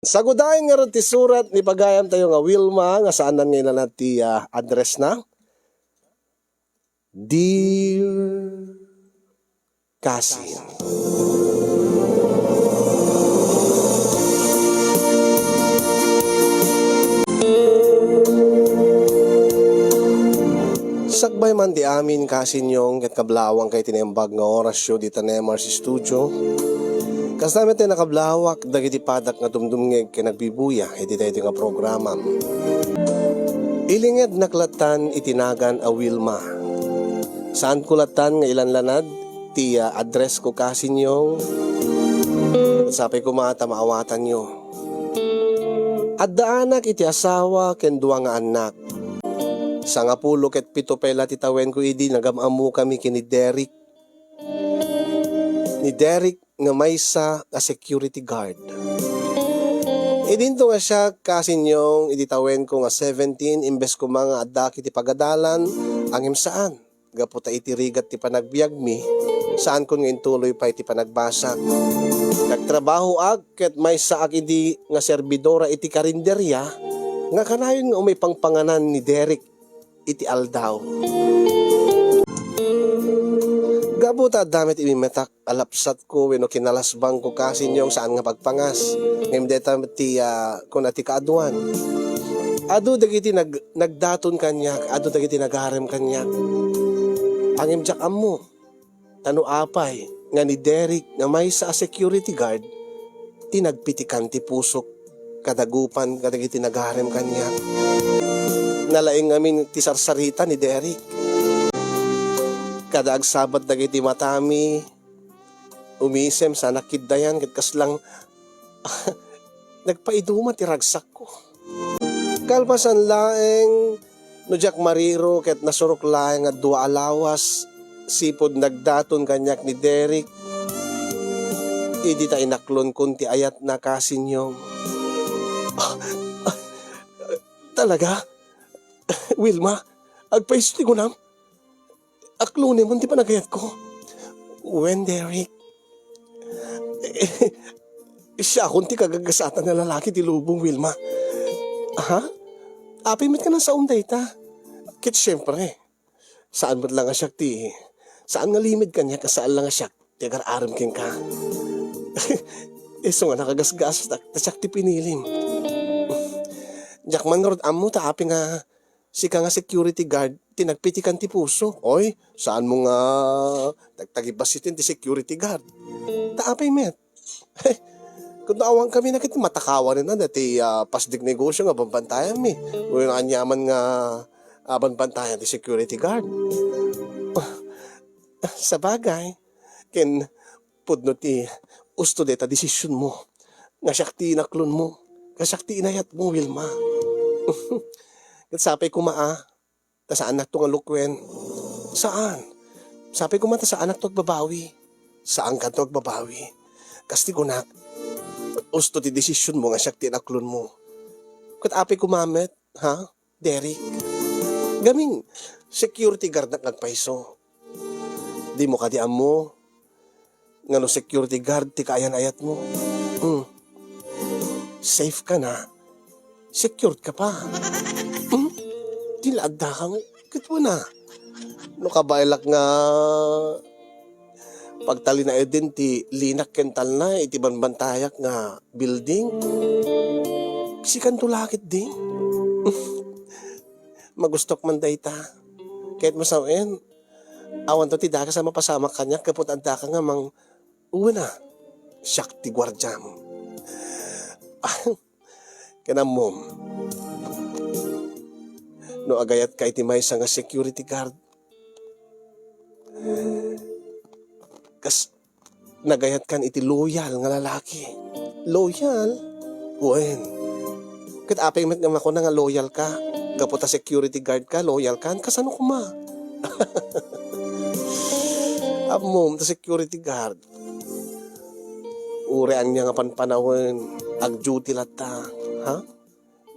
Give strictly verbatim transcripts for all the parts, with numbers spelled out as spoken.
Sagudayen ngarud ti surat ni pagayamtayo nga Wilma nga saanan nga ilanad ti, ah, address na. Dear Kasin. Sakbay man ti amin, Kasin Yong, ket kablawangko iti naimbag nga orasyo dita Nemar's Studio. Kasta met ti nakablawak dagiti padak nga dumdumngeg ken nagbibuya iti daytoy nga programam. Ilingednak lattan iti nagan a Wilma. Saanko lattan nga ilanlanad ti, ah, address ko, Kasin Yong. Sapay koma ta maawatanyo. Addaanak iti asawa ken dua nga annak. Sangapulo ket pito pay la ti tawenko idi nagam-ammokami ken ni Derek. Ni Derek nga maysa a security guard. Idinto nga siak, Kasin Yong, idi tawenko nga seventeen, imbes koma nga addaak iti pagadalan, ngem saan. Gapu ta iti rigat ti panagbiagmi, saankon nga intuloy pay ti panagbasak. Nagtrabahoak ket maysaak idi nga serbidora iti karinderia nga kanayon nga umay pangpanganan ni Derek iti aldaw. Gapu ta adda met immetak a lapsatko wenno kinalasbangko, Kasin Yong, saan nga pagpangas. Ngem dayta met ti, ah, kuna ti kaaduan. Adu dagiti nag-, nagdaton kaniak, adu dagiti nagarem kaniak. Ngem diak ammo. Ta no apay nga ni Derek nga maysa a security guard ti nagpitikan ti pusok kadagupan kadagiti nagarem kaniak. Nalaing ngamin ti sarsarita ni Derek. Kada agsabat dagiti matami, umisem sa nakiddayan ket kaslang nagpaiduma ti ragsakko. Kalpasan laeng no diak mariro ket nasurok laeng nga dua a lawas sipud nagdaton kaniak ni Derek idi ta inaklonkon ti ayatna, Kasin Yong. Ah, ah, talaga? Wilma, agpayso ti kunam? Aklonem ti panagayatko. Wen, Derek. Siakon ti kagagasatan a lalaki ti lubong, Wilma. Ha? Apay met nga nasaom dayta? Ket siempre, saan met la nga siak ti, saan nga limid kaniak a saan la nga siak ti agar-arem kenka. Isu nga nakagasgas, ta, ta siak ti pinilim. Diak man ngarud ammo ta apay nga sika nga security guard ti nagpitikan ti puso. Oy, saanmo nga tagtagibasiten ti security guard. Ta apay met? Ket no awankami na ket matakawan na dati, ah, pasdik negosyo nga banbantayanmi. Wenno aniaman nga, ah, banbantayan ti security guard. Sabagay, ken pudno ti usto dayta desisionmo. Nga siak ti inaklonmo. Nga siak ti inayatmo, Wilma. Ket sapay koma, ah, ta saannakto nga lukuen. Saan? Sapay koma ta saannakto agbabawi. Saankanto agbabawi. Kas ti kunak, usto ti desisionmo nga siak ti inaklonmo. Ket apay koma met, ha? Derek. Gamin, security guard nak nagpayso. Dimo kadi ammo nga no security guard ti kaayan-ayatmo? Hmm. Safe ka na. Secured ka pa. Hmm? Di la adda kang ket wala. No kabaelak nga pagtalinaeden ti linak ken talna iti banbantayak nga building, sikanto la ketdi. Magustok man dayta. Ket masawen, awanto ti dakes a mapasamak kaniak gapu ta addaka nga mang-, uwen a, siak ti guardiam. Ken ammom, no agayatka iti maysa nga security guard, kas nagayatkan iti loyal nga lalaki. Loyal? Wen. Ket apay met nga makuna nga loyal ka? Gapu ta security guard ka, loyal ka? Kasano koma? Ammom ta security guard. Uray ania nga panpanawen, ag-duty latta, ha?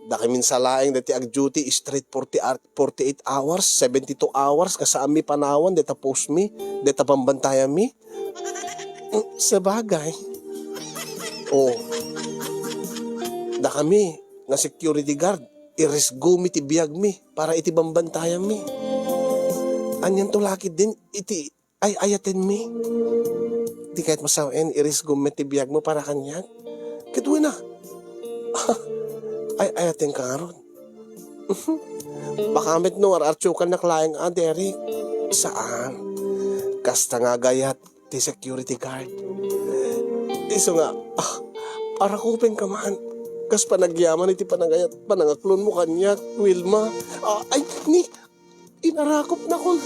Dakamin sa laeng dayta ag-duty straight forty hour, forty-eight hours, seventy-two hours, nga saanmi panawan dayta post mi, dayta bambantayan mi. Mm, sabagay. Oh. Dakami nga security guard, irisgomi ti biagmi para iti bambantayanmi. Anianto la ketdin iti ay-ayatenmi. Di kayat mo sawen, irisgom met ti biagmo para kaniak. Ket wen a, ay-ayatenka ngarud. Baka met no, ar-artiokannak laeng a, Derek. Saan. Kasta nga agayat ti security guard. Isu nga, ah, arakupenka man. Kas panagyaman iti panagayat, panangaklonmo kaniak, Wilma. Ah, ay, ni, inarakopnakon.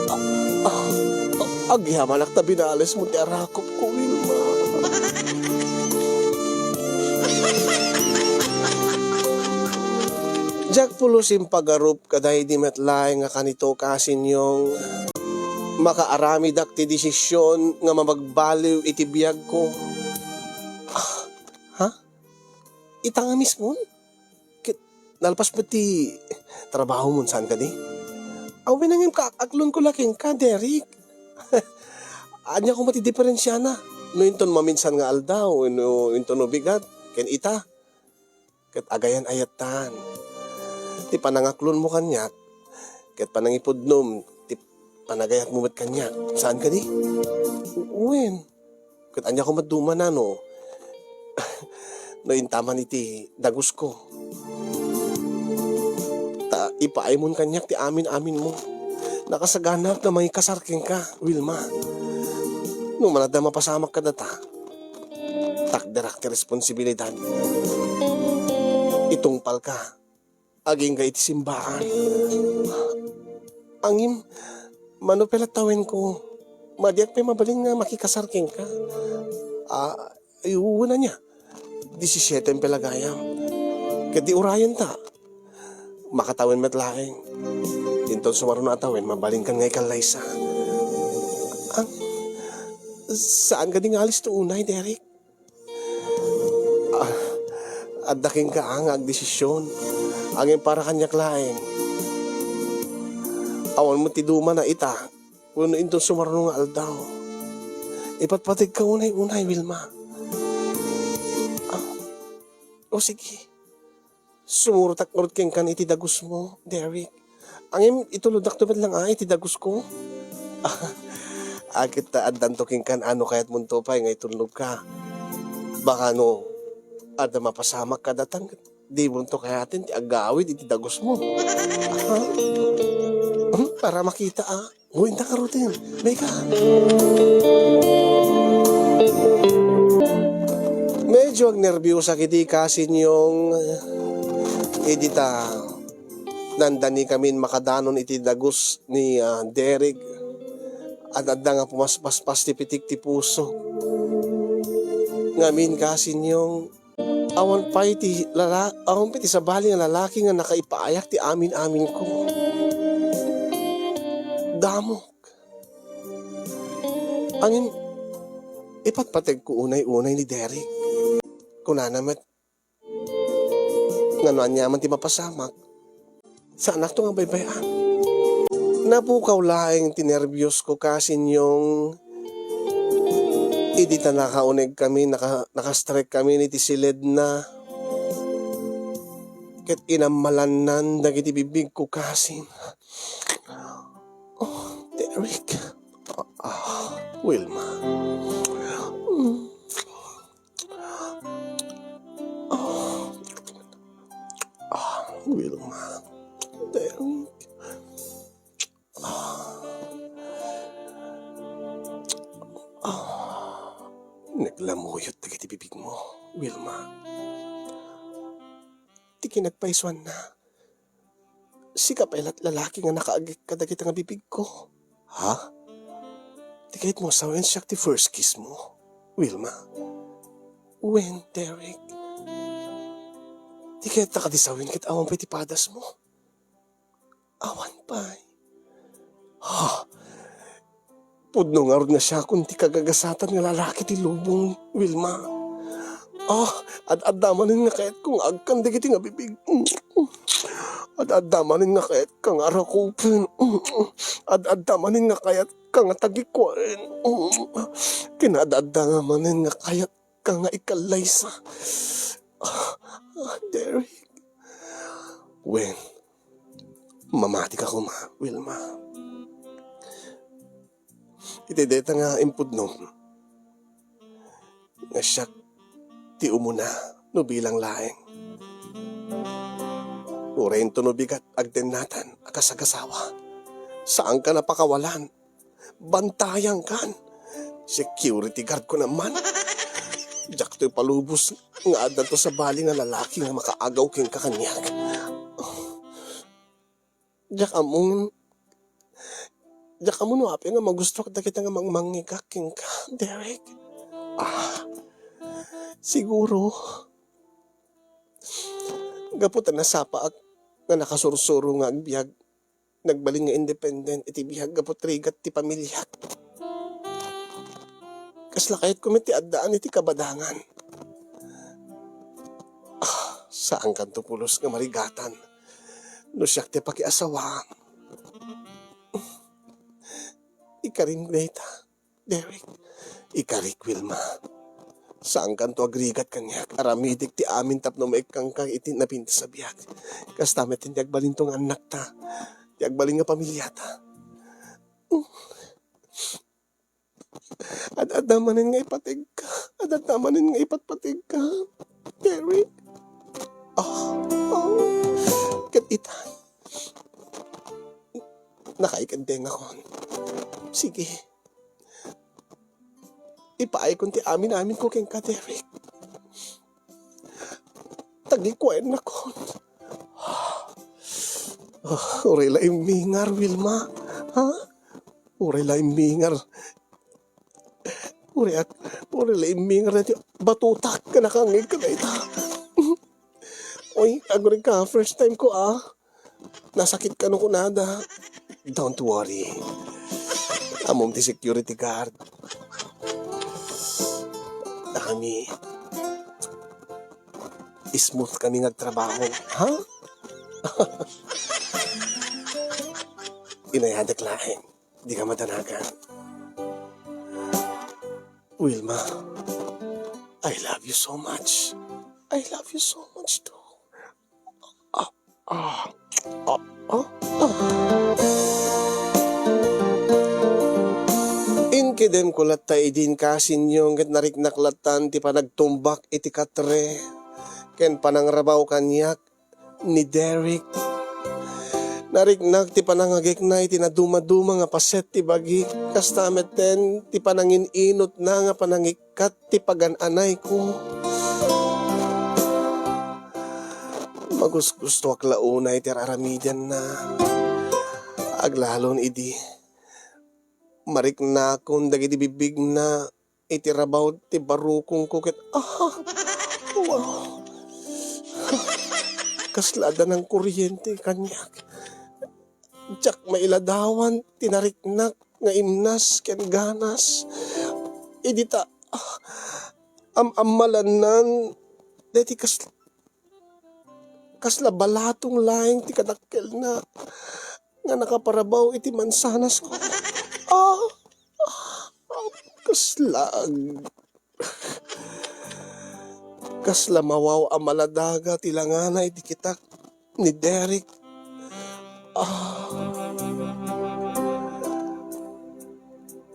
Ah, ah, ah, agyamanak ta binalesmo ti arakopko, Wilma. Diak pulos impagarup kadaydi met laeng nga kanito, Kasinyong. Makaaramidak ti desisyon nga mamagbaliw iti biagko. Ah, ha? Ita nga mismon? Ket nalpas met ti trabahomon, saan kadi? Awen, ngem kaak-aklonko la kenka, Derek. Ania koma ti diferensiana? No inton maminsan nga aldaw, no inton no bigat, ken ita, ket agayan-ayattan. Ti panangaklonmo kaniak, ket panangipudnom ti panagayatmo met kaniak. Saan kadi? Wen, ket ania koma dumana no, no intaman iti dagusko. Ta ipaaymo kaniak ti amin-aminmo. Nakasaganaak nga mangikasar kenka, Wilma. No man adda mapasamak kadata, takderak ti responsibilidad. Itungpalka agingga iti simbaan. Ngem, mano pay la tawenko, madiak pay mabalin nga makikasar kenka. Ah, ay, wen ania? Disisiete pay la gayam. Ket di urayenta. Makatawen met laeng. Inton sumaruno a tawen, mabalinkan nga ikallaysa. Ah, saan kadi nga alisto unay, Derek? Ah, adda kenka a nga agdesisyon. Ngem para kaniak laeng, awan met ti dumana ita wenno inton sumaruno nga aldaw. Ipatpategka unay-unay, Wilma. Ah, o sige. Sumurotak ngarud kenka iti dagusmo, Derek. Ngem itulodakto met lang a iti dagusko. Ket ta addanto kenka no kayatmonto pay nga itulnogka. Baka no adda mapasamak kadata, dimonto kayaten ti agawid iti dagusmo. Aha. Hmm, para makita a. Uy, inta ngaruden. Mega. Medyo agnerbiosa kiti, Kasinyong, idi ta nandani kamin makadanon iti dagus ni, ah, Derek. Ad-adda nga pumaspaspas ti pitik ti puso. Ngamin, Kasinyong, awan pay ti lala-, awan pay ti sabali nga lalaki nga nakaipaayak ti amin-aminko. Damok. Ngem, ipatpategko unay-unay ni Derek. Kunana met, nga no aniaman ti mapasamak, saanakto nga baybay-an. Napukaw laeng ti nerbiosko, Kasinyong. Idi ta nakauneg kami, naka-, naka-strike kami iti siledna. Ket inammalannan dagiti bibigko, Kasin. Oh, Derek. Ah, Wilma. Mm. Ah, ah, Wilma. Derek. Ah. Ah. Naglamuyot dagiti bibigmo, Wilma. Ti kinagpaisuanna, sika pay la ti lalaki nga nakaagek kadagita nga bibigko. Ha? Ti kayatmo a sawen siak ti first kiss mo, Wilma? Wen, Derek? Ti kayatta kadi sawen ket awan pay ti padasmo? Awan pay. Ha? Pudno ngarud nga siakon ti kagagasatan nga lalaki ti lubong, Wilma. Ah, ad-adda manen nga kayatko nga agkan dagiti nga bibig. Ad-adda manen nga kayatka nga arakupen. Ad-adda manen nga kayatka nga tagikuen. Ken ad-adda nga manen nga kayatka nga ikallaysa. Ah, Derek. Wen, mamatika koma, Wilma. Iti dayta nga impudnom, nga siak ti umuna no bilang laeng. Uray inton no bigat agtennaten a kasagasawa, saankan a pakawalan. Bantayankan. Security guard ko naman. Diak to ipalubos nga addanto sabali nga lalaki nga makaagaw kenka kaniak. Diak ammo, diak ammo no apay nga magustuak dagita nga mangmangngegak kenka, Derek. Ah, siguro, gapu ta nasapaak nga nakasursuro nga agbiag, nagbalin nga independent iti biag gapu ti rigat ti pamiliak. Kasla kayatko met ti addaan iti kabadangan. Ah, saankanto pulos nga marigatan no siak ti pakiasawaam. Ikarim dayta, Derek. Ikarik, Wilma. Saankanto agrigat kaniak. Aramidik ti amin tapno maikkanka iti napintas a biag. Kasta met ti agbalinto nga annakta. Ti agbalin nga pamiliata. Ad-adda manen nga ipategka. Ad-adda manen nga ipatpategka, Derek. Ah, ah. Ket ita, nakaikendengakon. Sige. Ipaayko ti amin-aminko kenka, Derek. Tagikuennakon. Ah, uray la immingar, Wilma. Ha? Uray la immingar. Uray ak-, uray la immingar daytoy batutak nga nakangngegka dayta. Oy, agurayka, first time ko, ah. Nasakit kano kunada. Don't worry. Ammom ti security guard. Nakami, smooth kami nga agtrabaho. Ha? Inayadek laeng. Dika madanagan. Wilma, I love you so much. I love you so much too. Ah, ah, ah, ah, ah. Inkedemko latta idi inkasinyo, ket nariknak lattan ti panagtumbak iti katre ken panangrabaw kaniak ni Derek. Nariknak ti panangagekna iti nadumaduma nga paset ti bagik, kasta metten ti panangin-inotna nga panangikkat ti pagan-anayko. Magusgustoak la unay ti ar-aramidenna. Aglalon idi mariknakon dagiti bigbigna iti rabaw ti barukongko ket, ah, wow. Kasla adda nangkoriente kaniak. Diak mailadawan ti nariknak nga imnas ken ganas. Idi ta, ah, am-ammalannan daytoy kas-, kasla balatong laeng ti kadakkelna nga nakaparabaw iti mansanasko. Ah, ah, kasla ag-, kasla mawaw a maladaga ti langana iti kitak ni Derek. Ah.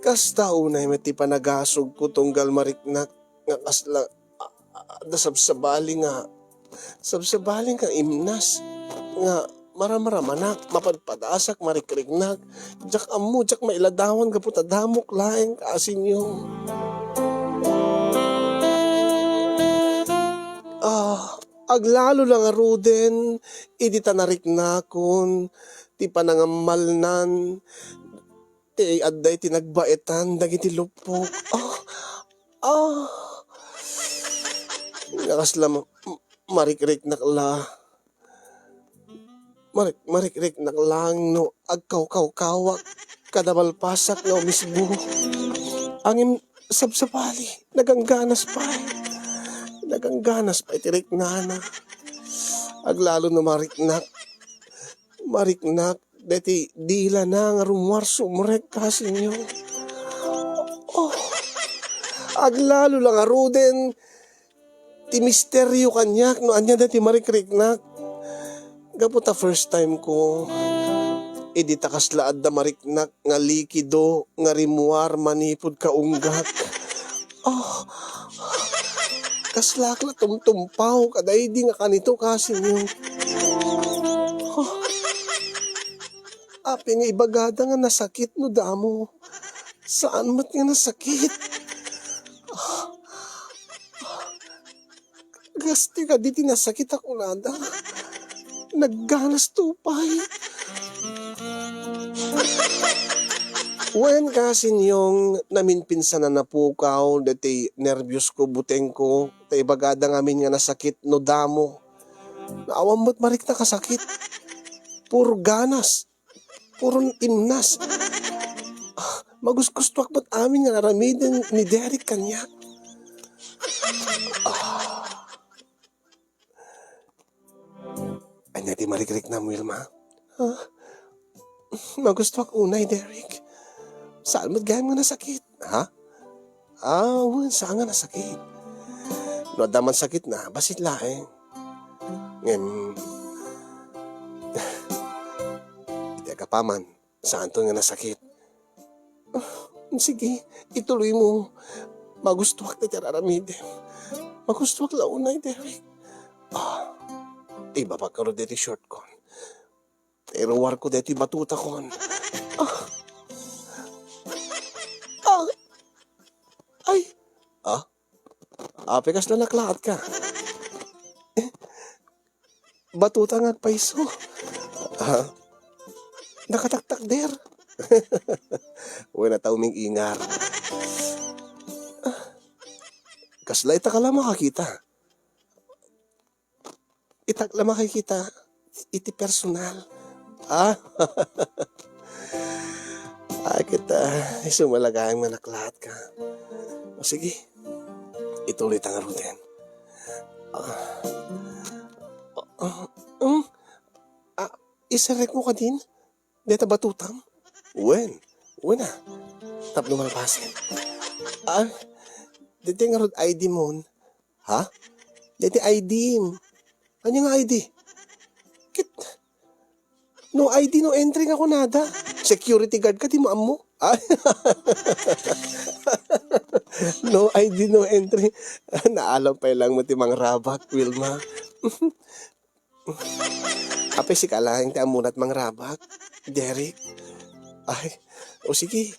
Kasta unay met ti panagasugko tunggal mariknak nga kasla, ah, ah, da sabsabali nga, sabsabali nga imnas nga maramramanak, mapadpadasak, marikriknak. Diak ammo, diak mailadawan gapu ta damok laeng, kasinyo. Ah, aglalo la ngaruden, idi ta nariknakon ti panangammalnan, ti adda iti nagbaetan dagiti luppok. Ah, ah. Nga kasla ma-, marikriknak la. Marik-, marikriknak laeng no agkawkawkawak kada malpasak nga umisbo. Ngem sabsabali, nagangganas pay. Nagangganas pay ti riknana. Aglalo no mariknak. Mariknak deti dilana nga rummuar sumrek, kasinyo. Oh, aglalo la ngaruden Ti misterio kaniak no ania daytoy marikriknak. Gapu ta first time ko, idi ta kasla adda mariknak nga likido nga rimuar manipud kaunggak. Oh, kaslak la tumtumpaw kadaydi nga kanito, Kasinyo. Oh. Apay nga ibagada nga nasakit no damo? Saan met nga nasakit? Kasta kadi ti nasakit a kunada. Nagganas to pay. Wen, Kasinyong, naminpinsan a napukaw daytoy nerbios ko, butengko, ta ibagada ngamin nga nasakit no damo. Awan met mariknak a sakit. Puro ganas. Puro imnas. Ah, magusgustuak met amin nga aramiden ni Derek kaniak. Ah. Ania ti marikriknam, Wilma? Ah, magustuak unay, Derek. Saan met gayam nga nasakit, ha? Ah, wen, saan nga nasakit? No adda man sakitna, bassit laeng. Ngem, iti agapaman, saanton nga nasakit. Ah, sige, ituloy mo. Magustuak ti aramidem. Magustuak la unay, Derek. Ah, ibabak ngarud daytoy short kon. Iruar ko daytoy batuta kon. Ah. Ah. Ay. Ah. Apay kasla naklaat ka? Batuta nga agpayso. Ah. Nakataktakder. Wen, a tao ming-ingar. Ah. Kasla ita ka la makakita? Itak la makakita iti personal. Ah. Ah, kita, isu met la gayam nga naklaat ka. O, sige. Ituloy ta ngaruden. Ah. Ah, um, ah, isarrek mo kadin? Dayta batutam? Wen. Wen a. Tapno malpasen. Ah, dayta ngarud I D mon. Ha? Dayta I D. Ania nga I D? Ket, no I D, no entry nga kunada. Security guard ka, di mo ammo? Ah. No I D, no entry. Naalam pay lang mo ti mangrabak, Wilma. Apay, sika laeng ti ammonak mangrabak, Derek? Ay, o sige.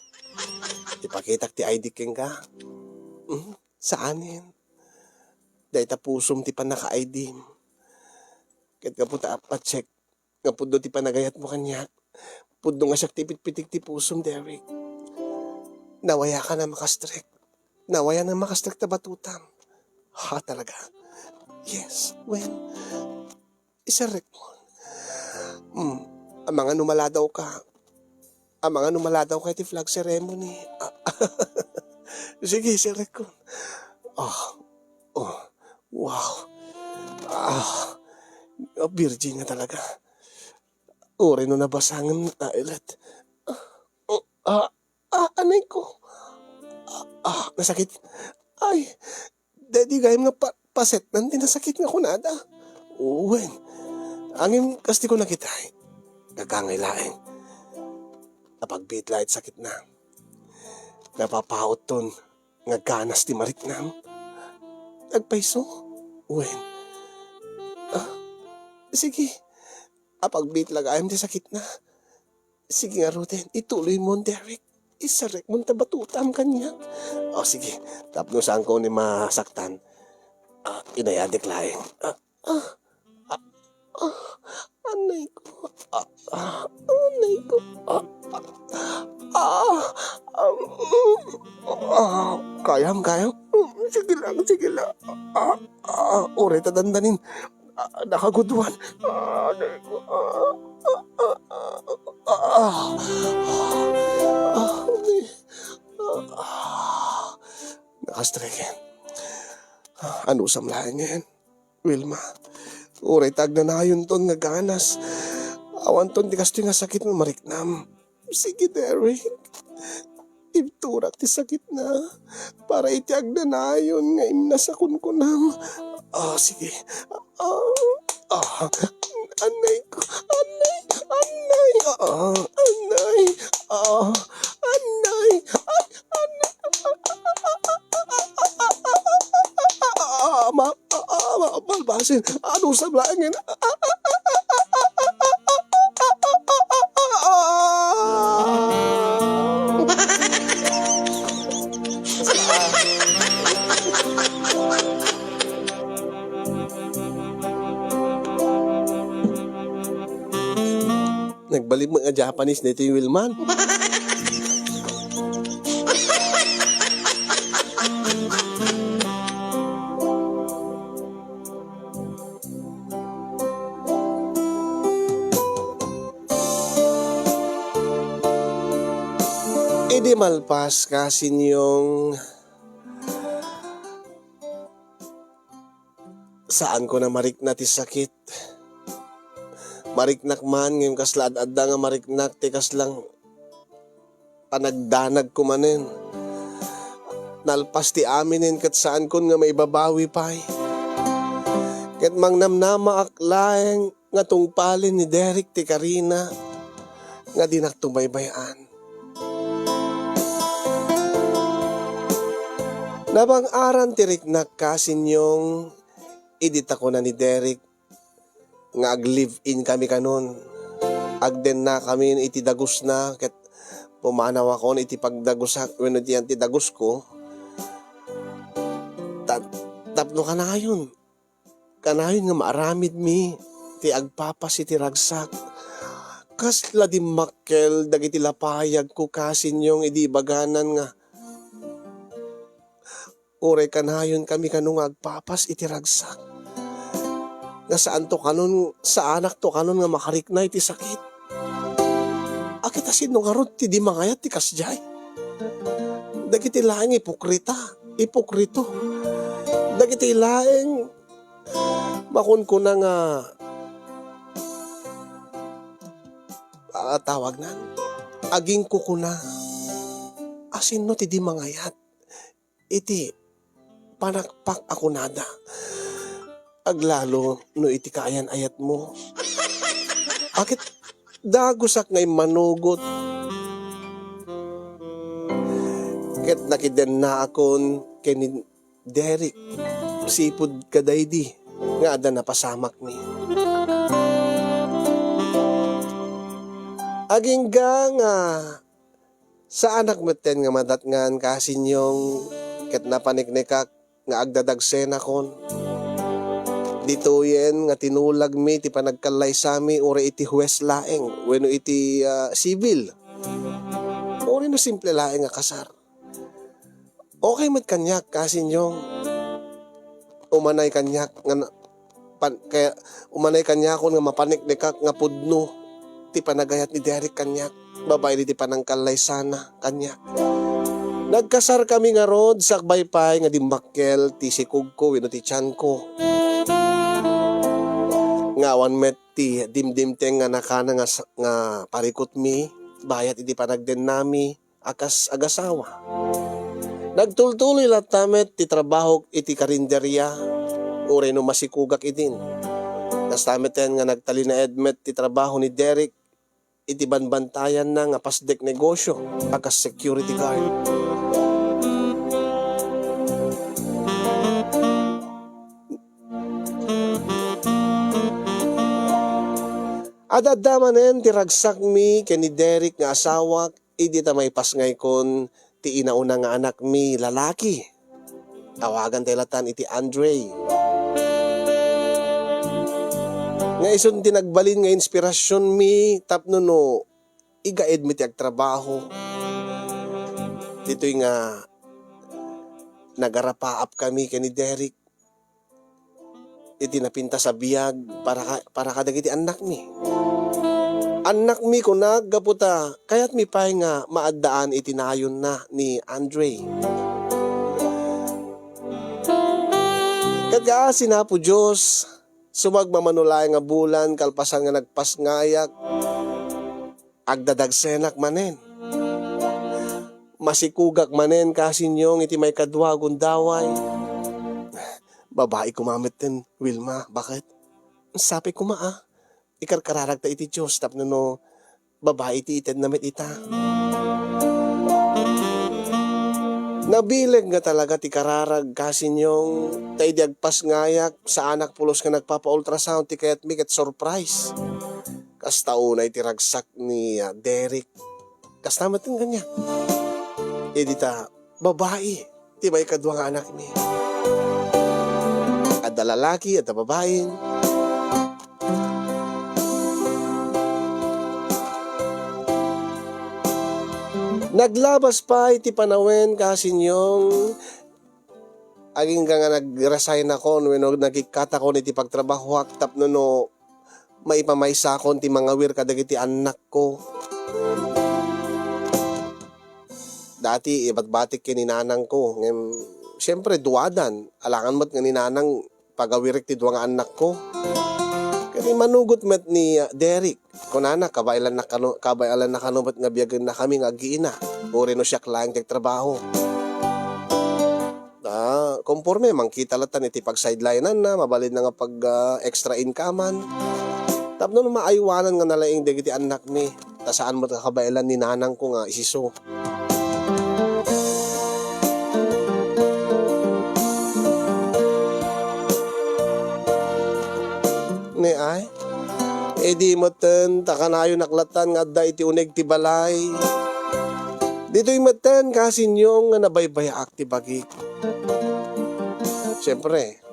Ipakitak ti I D kenka. Mhm, saanen. Dayta pusom ti pannaka-I D. Ket gapu ta appatsek nga pudno ti panagayatmo kaniak, pudno nga siak ti pitpitik ti pusom, Derek. Nawayakan a makastrek. Nawayan a makastrek ta batutam. Ha, talaga? Yes, wen. Isarrek mo. Hmm, amangan no maladaw ka. Amangan no maladaw ka iti flag ceremony. Ah, sige, isarrek ko. Ah, oh, wow. Ah, virgin nga talaga. Uray no nabasangen, ah, ilet. Ah, oh, ah, ah, anay ko. Ah, ah, nasakit. Ay, daydi gayam nga pa-, pasetnan ti nasakit nga kunada. Wen, ngem kas ti kunakita, gagangay laeng. Napagbiit la iti sakitna. Napapautton nga ganas ti mariknam. Agpayso? Wen. Ah, sige. Apagbiit la gayam ti sakitna. Sige ngaruden, ituloy mon, Derek. Isarrek mon ta batutam kaniak. O, sige. Tapno saanko ni masaktan. Ah, inayadek laeng. Ah, ah, ah, ah, anay ko. Ah, ah, anay ko. Ah, ah, ah, ah, mm, ah, kayam, kayam. Mm, sige lang, sige lang. Ah, ah, uray ta dandanin. Ah, nakaguduan. Ah, anay ko. Ah, ah, ah, ah, ah, ah, anay. Ah, ah. Nakastreken. Ah, anusam laengen, Wilma. Uray ta agnanayonton nga ganas. Awanton ti kastoy nga sakit nga mariknam. Sige, Derek. Ibturak ti sakitna para iti agnanayon nga imnas a kunkunam. Ah, sige. Ah, ah, anay ko. Anay, anay. Ah, anay. Ah, anay. Ay, anay. Ah, ma-, ah, ah, ma-, malbasin. Ano sa blangen? Nagbalin met nga Japanese daytoy, Wilman. Idi malpas, Kasinyong, saanko na marikna ti sakit. Mariknak man, ngem kasla ad-adda nga mariknak ti kaslang panagdanagko manen. Nalpas ti aminen ket saankon nga maibabawi pay. Ket mangnamnamaak laeng nga tungpalen ni Derek ti karina nga dinakto baybay-an. Nabang-aran ti riknak, Kasinyong, idi ta kuna ni Derek nga ag-live-in kami kanon. Agdennakami iti dagusna ket pumanawakon iti pagdagusak wenno dian ti dagusko. Ta-, tapno kanayon, kanayon nga maaramidmi ti agpapas iti ragsak. Kasla dimmakkel dagiti lapayagko, Kasinyong, idi ibaganan nga uray kanayonkami kano nga agpapas iti ragsak. Nga saanto kanon, saanakto kanon nga makarikna iti sakit. Ket asino ngarud ti di mangayat ti kasdiay? Dagiti laeng ipokrita, ipokrito. Dagiti laeng makunkuna nga, ah, tawagnan, agingkukuna. Asino ti di mangayat iti panakpak a kunada? Aglalo no iti kaayan-ayatmo. Ket dagusak nga immanugot. Ket nakidennaakon ken ni Derek sipud kadaydi nga adda napasamakmi. Agingga nga saanak metten nga madatngan, Kasinyong, ket napaniknekak nga agdadagsenakon. Ditoyen nga tinulagmi ti panagkallaysami uray iti huwes laeng wenno iti, ah, sibil, uray no simple laeng a kasar. Okay met kaniak, Kasinyong. Umanay kaniak nga na-, pan-, kaya umanay kaniakon nga mapaniknekak nga pudno ti panagayat ni Derek kaniak, babaen iti panangkallaysana kaniak. Nagkasarkami ngarud, sakbay pay nga dimmakkel ti sikogko wenno ti tianko. Nga awan met ti dimdimteng nga nakana nga sa-, nga parikutmi bayat iti panagdennami a kas agasawa. Nagtultuloy latta met ti trabahok iti karinderia, uray no masikogak idin. Kasta metten nga nagtalinaed met ti trabaho ni Derek iti banbantayanna nga pasdek negosyo a kas security guard. Ad-adda manen ti ragsakmi ken ni Derek nga asawak idi ta maipasngaykon ti inauna nga anakmi lalaki. Awagan tay latan iti Andre. Nga isun ti nagbalin nga inspirasionmi tapno no igaedmi ti agtrabaho. Ditoy nga nagarapaap kami ken ni Derek iti napintas a biag para ka-, para kadagiti annakmi. Annakmi, kunak, gapu ta kayatmi pay nga maaddaan iti nayonna ni Andre. Ket kaasi ni Apo Dios, sumagmamano laeng nga bulan kalpasan nga nagpasngayak, agdadagsenak manen. Masikogak manen, Kasinyong, iti maikadua a gundaway. Babai koma metten, Wilma, baket? Sapay koma, a. Ikarkararagta iti Dios tapno no babai ti itedna met ita. Nabileg nga talaga ti kararag, kasinyong, ta idi agpasngayak, saanak pulos nga nagpapa-ultrasound ti kayatmi ket surprise. Kasta unay ti ragsak ni, ah, Derek. Kasta met kaniak. Idi ta, babai ti maikadua nga anakmi. Adda lalaki, adda babain. Naglabas pay ti panawen, kasinyong, agingga nga nag-resign akon wenno nagikkatakon iti pagtrabahoak tapno no maipamaysakon ti mangawir kadagiti annakko. Dati, ibatbatik ken ni nanangko, ngem, siempre, duadan. Alangan met nga ni nanang pagawirek ti dua nga annakko. Ket immanugot met ni, ah, Derek. Kunana, kabaelanna kano, kabaelanna kano met nga biagennakami nga aggiina. Uray no siak laeng ti agtrabaho. Ah, konporme, mangkita latta iti pag-sideline-anna, mabalinna nga pag, ah, extra income-an. Tapno no maaywanan nga nalaing dagiti annakmi, ta saan met a kabaelan ni nanangko nga isiso. Ne ay? Idi metten, ta kanayonak lattan nga adda iti uneg ti balay. Ditoy metten, kasinyong, nga nabaybayaak ti bagik. Siempre,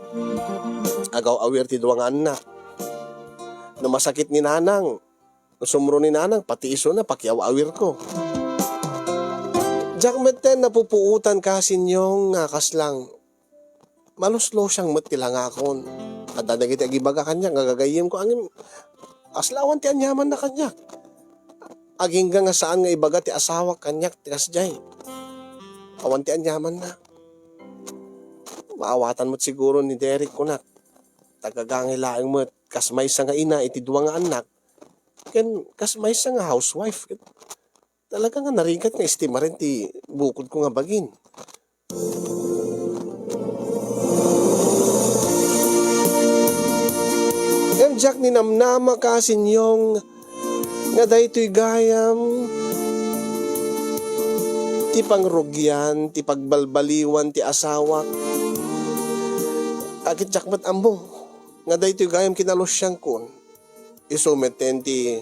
agaw-awir ti dua nga annak. No masakit ni nanang, no sumro ni nanang, pati isuna, pakiaw-awirko. Diak metten napupuotan, kasinyong, nga kaslang maluslusiang met ti langakon. Adda dagiti agibaga kaniak nga gagayyemko, ngem kasla awan ti aniamanna kaniak. Agingga nga saan nga ibaga ti asawak kaniak ti kasdiay. Awan ti aniamanna. Maawatan met siguro ni Derek, kunak. Tagagangay laeng met, kas maysa nga ina iti dua nga annak, ken kas maysa nga housewife. Ket talaga nga narigat nga estimaren ti bukodko nga bagin. Ngem diak ninamnama, kasinyong, nga daytoy gayam ti pangrugian, ti pagbalbaliwan ti asawak. Ket diak met ammo nga daytoy gayam kinalusiangkon. Isu metten ti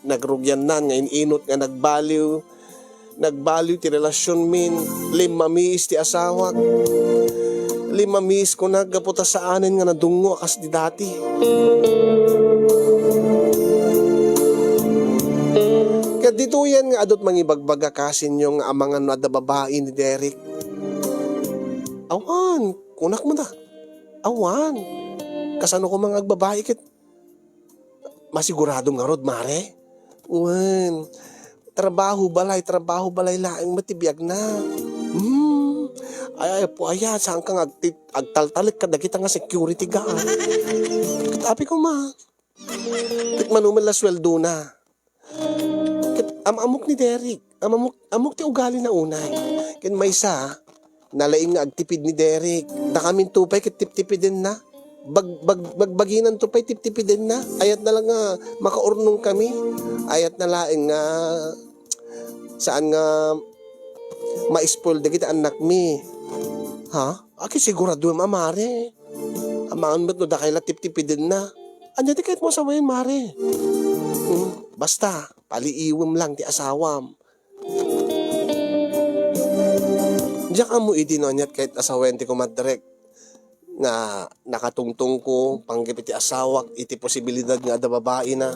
nagrugiannan nga in-inut nga nagbaliw, nagbaliw ti relasionmin, limmamiis ti asawak. Limmamiis, kunak, gapu ta saanen nga nadungngo a kas di dati. Ket ditoyen nga adu ti mangibagbaga, kasinyong, nga amangan no adda babai ni Derek. Awan, kunak met a. Awan. Kasano koma nga agbabai ket masiguradom ngarud, mare? Wen, trabaho balay, trabaho balay laeng met ti biagna. Hmm. Ay, ay, po, aya, saan ka nga agti-, agtaltalek kadagita nga security guard? Ket apay koma. Ket mano met la sueldona? Ket am-ammok ni Derek. Am-ammok, ammok ti ugalina unay. Ken maysa, nalaing nga agtipid ni Derek. Dakaminto pay ket tiptipidenna. Bag-, bag-, bagbaginanto pay tiptipidenna. Ayatna la nga makaurnongkami. Ayatna laeng nga saan nga ma-spoil dagiti annakmi. Ha? Ket siguradoem a, mare. Amangan met no dakay la tiptipidenna. Ania ti kayatmo a sawen, mare? Hmm, basta, paliiwem lang ti asawam. Diak ammo idi no ania ti kayat a sawen ti kumadrek nga nakatungtongko panggep iti asawak iti posibilidad nga adda babaina.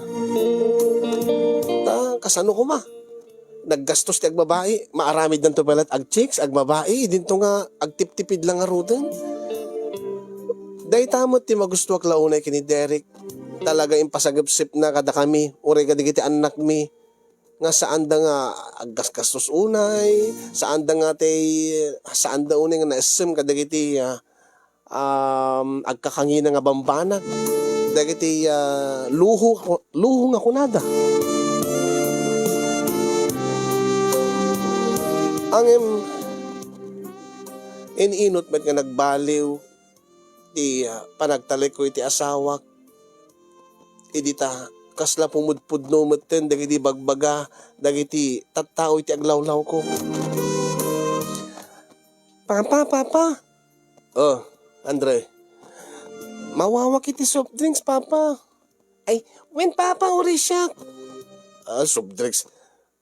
Ta, kasano koma? Naggastos ti agbabai, maaramiddanto pay la't agchicks, agbabai, idinto nga agtiptipid lang ngaruden. Dayta met ti magustuak la unay ken ni Derek. Talaga impasagepsepna kadakami, uray kadagiti annakmi, nga saanda nga aggasgastos unay, saanda nga ti, saanda unay nga naessem kadagiti, ah, um, agkakangina nga bambanag dagiti, ah, luho, luho nga kunada. Ngem, In-inut met nga nagbaliw ti, ah, panagtalekko iti asawak. Idi ta kasla pumudpudno metten dagiti bagbaga dagiti tattao iti aglawlawko. "Papa, Papa!" "Oh, Andre?" "Mawawak iti soft drinks, Papa." "Ay, wen, Papa, uray siak." "Ah, soft drinks?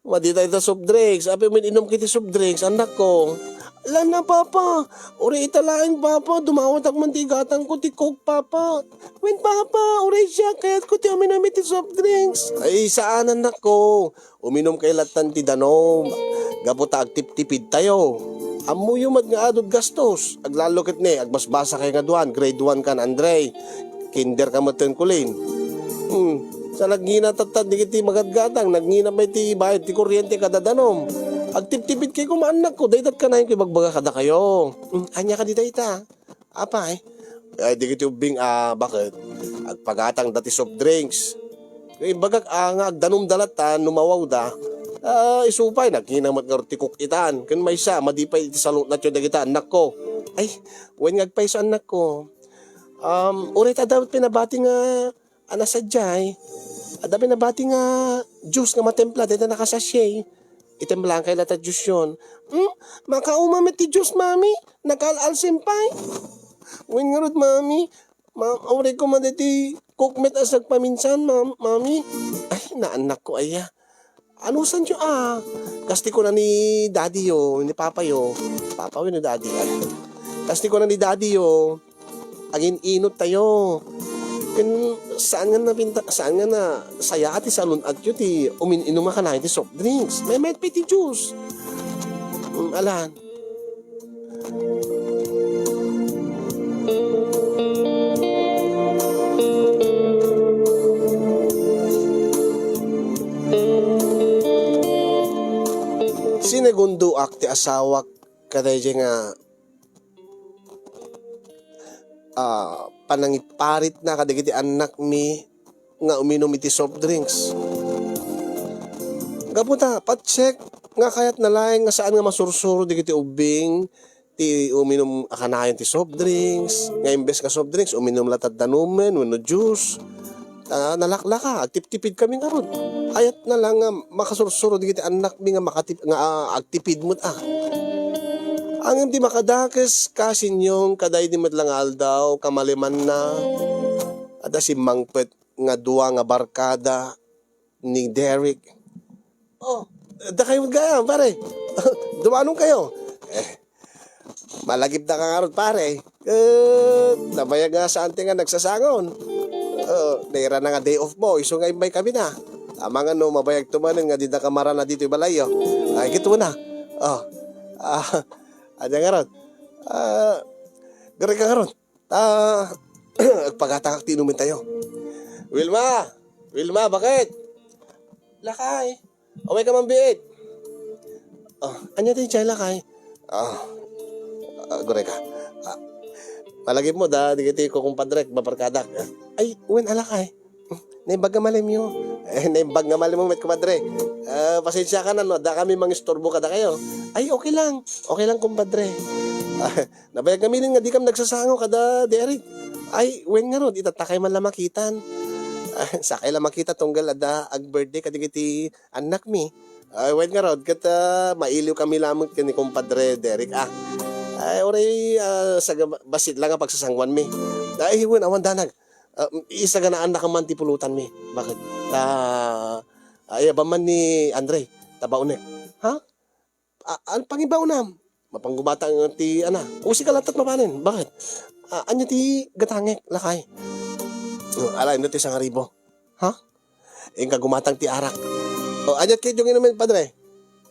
Madi ta ita soft drinks. Apay umin-inumka iti soft drinks, annakko?" "Ala na, Papa. Uray ita laeng, Papa. Dumawatak man ti igatangko ti Coke, Papa." "Wen, Papa, uray siak. Kayatko ti uminum iti soft drinks." "Ay, saan, annakko. Uminumkayo lattan ti danum. Gapu ta agtiptipidtayo. Ammoyo met nga adu't gastos. Aglalo ket ne, agbasbasakayo nga duan. Grade one kan, Andre. Kinder ka metten, Kulin." Hmm. Sa nagngina tatta dagiti magadgatang, nagngina pay ti bayad ti kuryente kada danum. Agtiptipidkayo koma, annakko, dayta kanayon ko ibagbaga kadakayo. Hmm, ania kadi dayta? Apay? Ay, dagiti ubbing, ah, baket? Agpagatangda ti soft drinks. Imbagak, ah, nga agdanumda latta, no mawawda. Ah, isu pay, nagngina met ngarud ti Coke itan. Ken maysa, madi pay iti salutnatyo dagita, annakko. Ay, wen nga agpayso, annakko. Um, uray ta adda pinabati nga, ana, sadiay. Adda pinabati nga juice nga matimpla, dayta nakasachet. Itimplaankayo latta juiceyon. Hmm? Makauma met ti juice, Mami. Nakaal-alsim pay." "Wen ngarud, Mami. Ma-, uray koma daytoy Coke met a sagpaminsan, Mam-, Mami." "Ay, naannakko aya. Anusanyo, ah?" Kas ti kuna ni Daddy-yo, ni Papa-yo. Papa wenno Daddy, ay. Kas ti kuna ni Daddy-yo, agin-inut tayo. Ken saan nga nabinta-, saan nga na, saya ti salun-atyo ti umin-inum a kanayon ti soft drinks. Maymayat pay ti juice. Mm, alan. Sinegundoak ti asawak kadaydiay nga, ah, panangiparitna kadagiti annakmi nga uminum iti soft drinks. Gapu ta, patsek nga kayatna laeng nga saan nga masursuro dagiti ubbing ti uminum a kanayon ti soft drinks, nga imbes nga soft drinks, uminum latta danumen wenno juice. Ah, nalaklaka, agtiptipidkami ngarud. Kayatna lang nga makasursuro dagiti annakmi nga makatip-, nga, ah, agtipid met, ah. Ngem ti makadakes, kasinyong, kadaydi met la nga aldaw, kamalimanna, adda simmangpet nga dua nga barkada ni Derek. "Oh, dakayo met gayam, pare. Dumanonkayo." Eh, malagipdaka ngarud, pare. Eh, nabayag nga saan ti nga nagsasangon. Oh, nairana nga day off mo, isu nga immaykami na. Amangan no mabayagto manen nga dida ka marana ditoy balayyo. Ay, kito na. Oh. Ah, ania ngarud? Ah, gari ka ngarud. Ta, agpagatangak ti inumentayo. Wilma! Wilma, baket? Lakay. Umay ka man biit. Oh, ania ti jay, lakay? Ah, ah, gure ka. Ah, malagip mo, da, di kiti ko kumpadrek, mabarkadak. Ay, wen, alakay. Naimbag nga malimyo. Eh, naimbag nga malimyo met, kumadre. Ah, pasensiakan no adda kami mangisturbo kadakayo. Ay, okay lang. Okay lang, kumpadre. Ah, nabayag kami nga dikam nagsasango kada Derek. Ay, wen ngarud, itatta kay man la makitan. Ah, sakay la makita tunggal adda ag-birthday kadagiti annakmi. Ay, wen ngarud, ket, ah, mailiw kami lamet ken ni kumpadre Derek, ah. Ay, uray, ah, saga-, bassit lang nga pagsasanguanmi. Ay, wen, awan danag. Ah, isaganaannak man ti pulotanmi. Baket? Ta, ah, ayaban man ni Andre, ta baonek. Ha? Ah, an-, pangibaonam? Mapanggumatang ti, ana. O, sika latta mapanen. Baket? Ah, ania ti gatangek, lakay? Oh, ala, inno ti sangaribo. Ha? Inka gumatang ti arak. O, ania ti ketdin inumen, padre?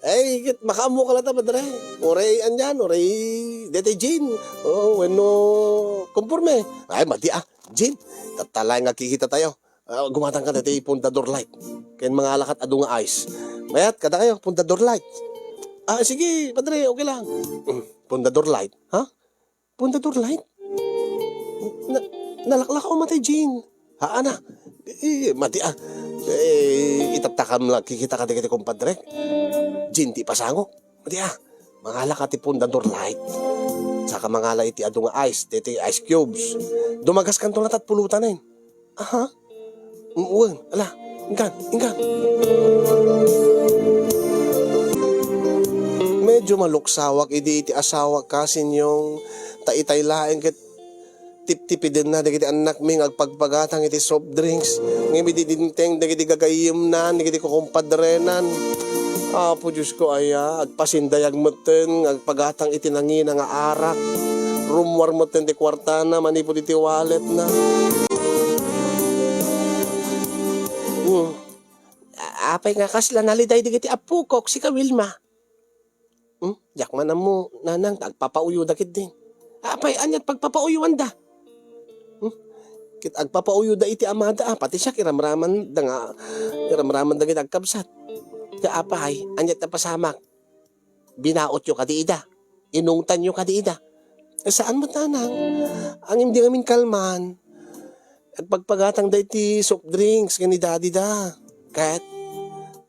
Ay, ket makaammoka latta, padre. Uray, anian, uray, daytoy gin. O, wenno, konporme. Ay, madi, ah. Gin, tatta laeng nga kikitatayo. Ah, gumatangka daytoy Pundador Light. Ken mangalakat adu nga ice. Mayat, kadakayo, Pundador Light. Ah, sige, padre, okay lang. Mm, Pundador Light, ha? Pundador Light? Na, nalaklaka umatay, Jane. Haan a. Eh, madi a. Eh, itattakam la, kikita kadagiti kumpadrek. Jane, ti pasangok. Madi a. Mangalaka ti Pundador Light. Saka mangala iti adu nga ice, daytoy ice cubes. Dumagaskanto latta ti pulutanen. Aha. Mm, wen, ala, inkan, inkan. Medyo maluksawak idi iti asawak, Kasinyong, ta itay laeng ket tiptipidenna dagiti annakmi nga agpagpagatang iti soft drinks, ngem idi dimteng dagiti gagayyemnan, dagiti kukumpadrenan, Apo Diosko aya, agpasindayag metten nga agpagatang iti nangina nga arak. Rummuar metten ti kuartana manipud iti walletna. Hmm. A-, apay nga kasla naliday dagiti appokok, sika Wilma? Hmm? Diak man ammo, nanang, ta agpapauyuda ketdin. Apay, aniat pagpapauyuanda? Hmm? Ket agpapauyuda iti amada, a, pati siak iramramanda nga, iramraman dagiti agkabsat. Ket apay, aniat napasamak? Binaotyo kadi ida? Inungtanyo kadi ida? Eh, saan met, nanang? Ngem di ngamin kalman. Agpagpagatangda iti soft drinks ken ni daddy da. Ket,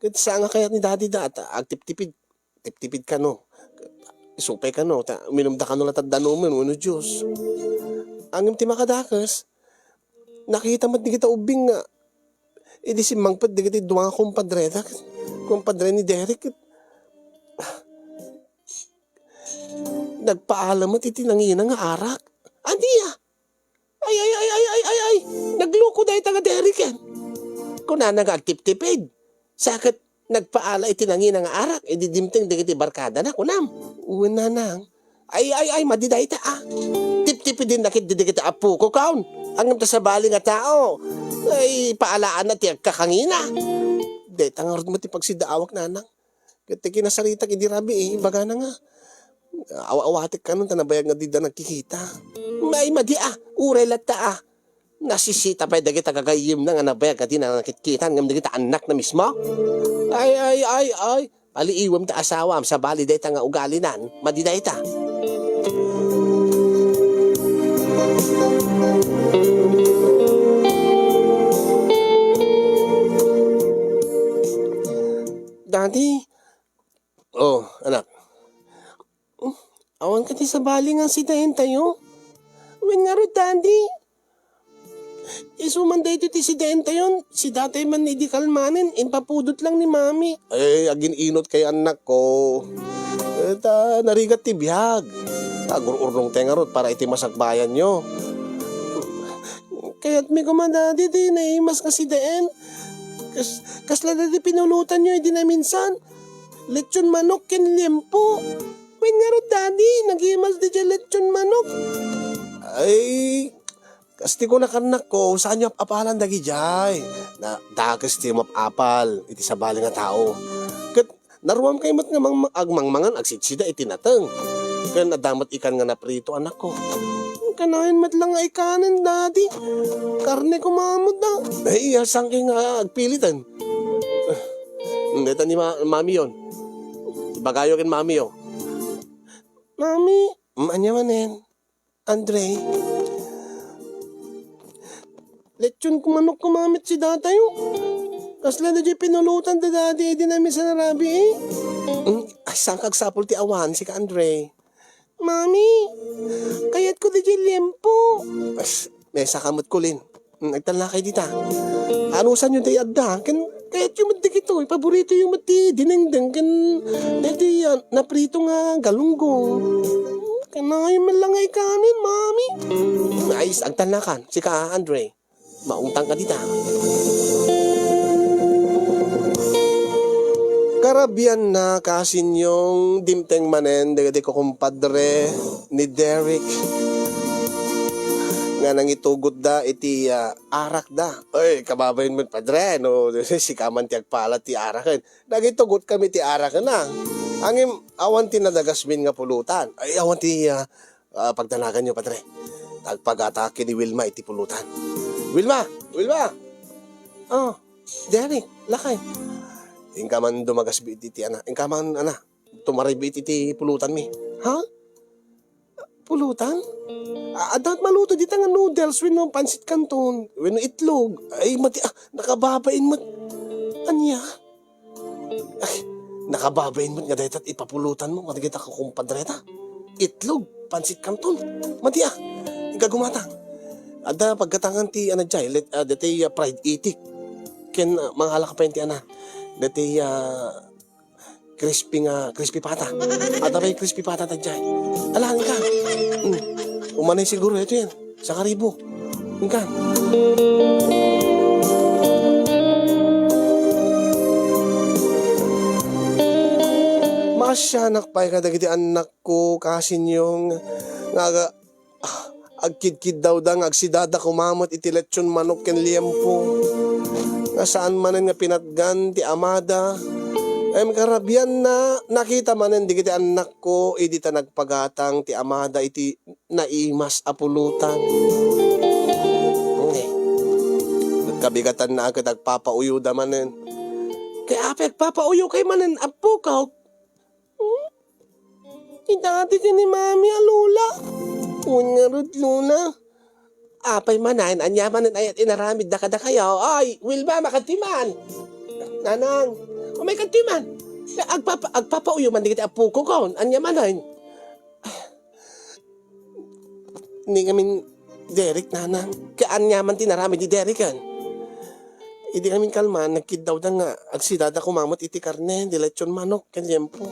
ket saan nga kayat ni daddy da, ta agtiptipid, tiptipid kano. Isupay kano, ta uminumda kano latta danumen wenno juice. Ngem ti makadakes, nakita met dagita ubbing nga idi simmangpet dagiti dua nga kumpadre da, kumpadre ni Derek, ket nagpaala met iti nangina nga arak. Ania? Ay, ay, ay, ay, ay, ay, ay! Nagluko dayta nga Derek, eh. Kunana nga agtiptipid. Sa ket nagpaala iti nangina nga arak, idi dimteng dagiti barkadana, kunam. Wen, nanang. Ay, ay, ay, madi dayta, ah. Tiptipidin na ketdi dagiti apokok, kaon. Ngem ta sabali nga tao, ay, paalaanna ti agkakangina. Dayta ngarud met ti pagsidaawak, nanang. Ket ti kinasaritak idi rabii, ibagana nga, awa-awatek kanon ta nabayag nga dida nagkikita. Ay, madi, ah, uray latta, ah. Nasisita pay dagita gagayyemna nga nabayag a dina nakitkitan ngem dagita annakna mismo? Ay, ay, ay, ay. Paliiwem ta asawam, sabali dayta nga ugalinan. Madi dayta. Daddy, Oh, anak. Hmm, awan kadi sabali nga sidaentayo? Wen ngarud, Daddy. Isu man daytoy ti sidaentayon, si Tatay man idi kalmanen, impapudot lang ni Mami. Ay, agin-inot kay annakko. Eh, ta, narigat ti biag. Agur-urnongtay ngarud para iti masakbayanyo. Kayatmi koma, Daddy, ti naimas nga sidaen. Kas-, kasla daydi pinulotanyo idi naminsan. Lechon manok ken liempo. Wen ngarud, Daddy, nagimas daydiay lechon manok. Ay, kas ti kunak, annakko, saanyo ap-apalan dagidiay. Na, dakes ti map-apal iti sabali nga tao. Ket naruamkay met nga mang-, agmangmangan agsidsida iti nateng. Ken adda met ikan nga naprito, annakko. Kanayon met la nga ikanen, Daddy. Karne koma met, ah. Ay, iya, saan kay nga agpiliten? Dayta ni ma-, mamiyon. Ibagayo ken mamiyo. Mami. Mm, ania manen? Andre? Lechon ko manok koma met si Tatay, oh. Kasla daydiay pinulotan da Daddy idi naminsan a rabii, eh. Mm, ay, saan ka agsapul ti awan, sika, Andre? Mami, kayatko daydiay liempo. As, mesa ka met, Colin. Mm, agtallakay dita. Anusanyo ti adda? Ken kayatyo met dagitoy, paboritoyo met ti dinengdeng ken daytoy, ah, naprito nga galunggong. Kanayon met la nga ikanen, Mami. Ay, agtallakan. Sika, Andre. Maungtang ka dita. Karabian na, Kasinyong, dimteng manen dagiti kukumpadre ni Derek nga nangitugotda iti, ah, arakda. Ay, kababain met, padre, no, sika man ti agpala ti araken. Nagitugot kami ti araken, ah. Ngem awan ti nadagasmin nga pulutan. Ay, awan ti, ah, ah, pagdanaganyo, padre. Agpagataak ken ni Wilma iti pulutan. Wilma! Wilma! Oh, Derek, lakay. Inka man dumagasbi iti, iti, ana. Inka man, ana, tumaraybi iti, iti pulutanmi. Ha? Pulutan? A-, adda maluto dita nga noodles wenno pansit canton, wenno itlog. Ay, mati, ah, nakababain met. Ania? Ay, nakababain met nga dayta ti ipapulutanmo kadagita kukumpadreta. Itlog, pansit canton. Madi a. Ikagumatang. Adda paggatangan ti, ano, jay, let, ah, dati, ah, fried itik. Ken, ah, mangalak pa ti, ano, dati, ah, crispy nga, crispy pata. Adda pay crispy pata ta jay. Ala, nika. Hmm. Umanay siguro, ito yan. Sa karibo. Nika. Maasyanak pay kadagiti annak ko, kasinyong, nga aga-, ah, agkidkiddawda nga agsidada koma met iti lechon manok ken liempo. Nga saan manen nga pinatgan ti amada. Ngem karabianna, nakita manen dagiti annak ko idi ta nagpagatang ti amada iti naimas a pulutan. Ngay. Kabigatanna a ket agpapauyuda manen. Kay apay agpapauyokay manen, Apo, ka Hmm? Idati ken ni Mami a Lola. Wen ngarud, Lola. Apay manen, ania manen aya ti inaramidda kadakayo? Ay, Wilma, makadtoy man. Nanang, umay kadtoy man. Agpapa-, agpapauyo man dagiti apokon. Ania manen? Ni ngamin Derek, Nanang. Ket ania man ti inaramid ni Derek, an? Idi ngamin kalman, nagkiddawda nga agsidada koma met iti karne, di lechon manok, ken liempo.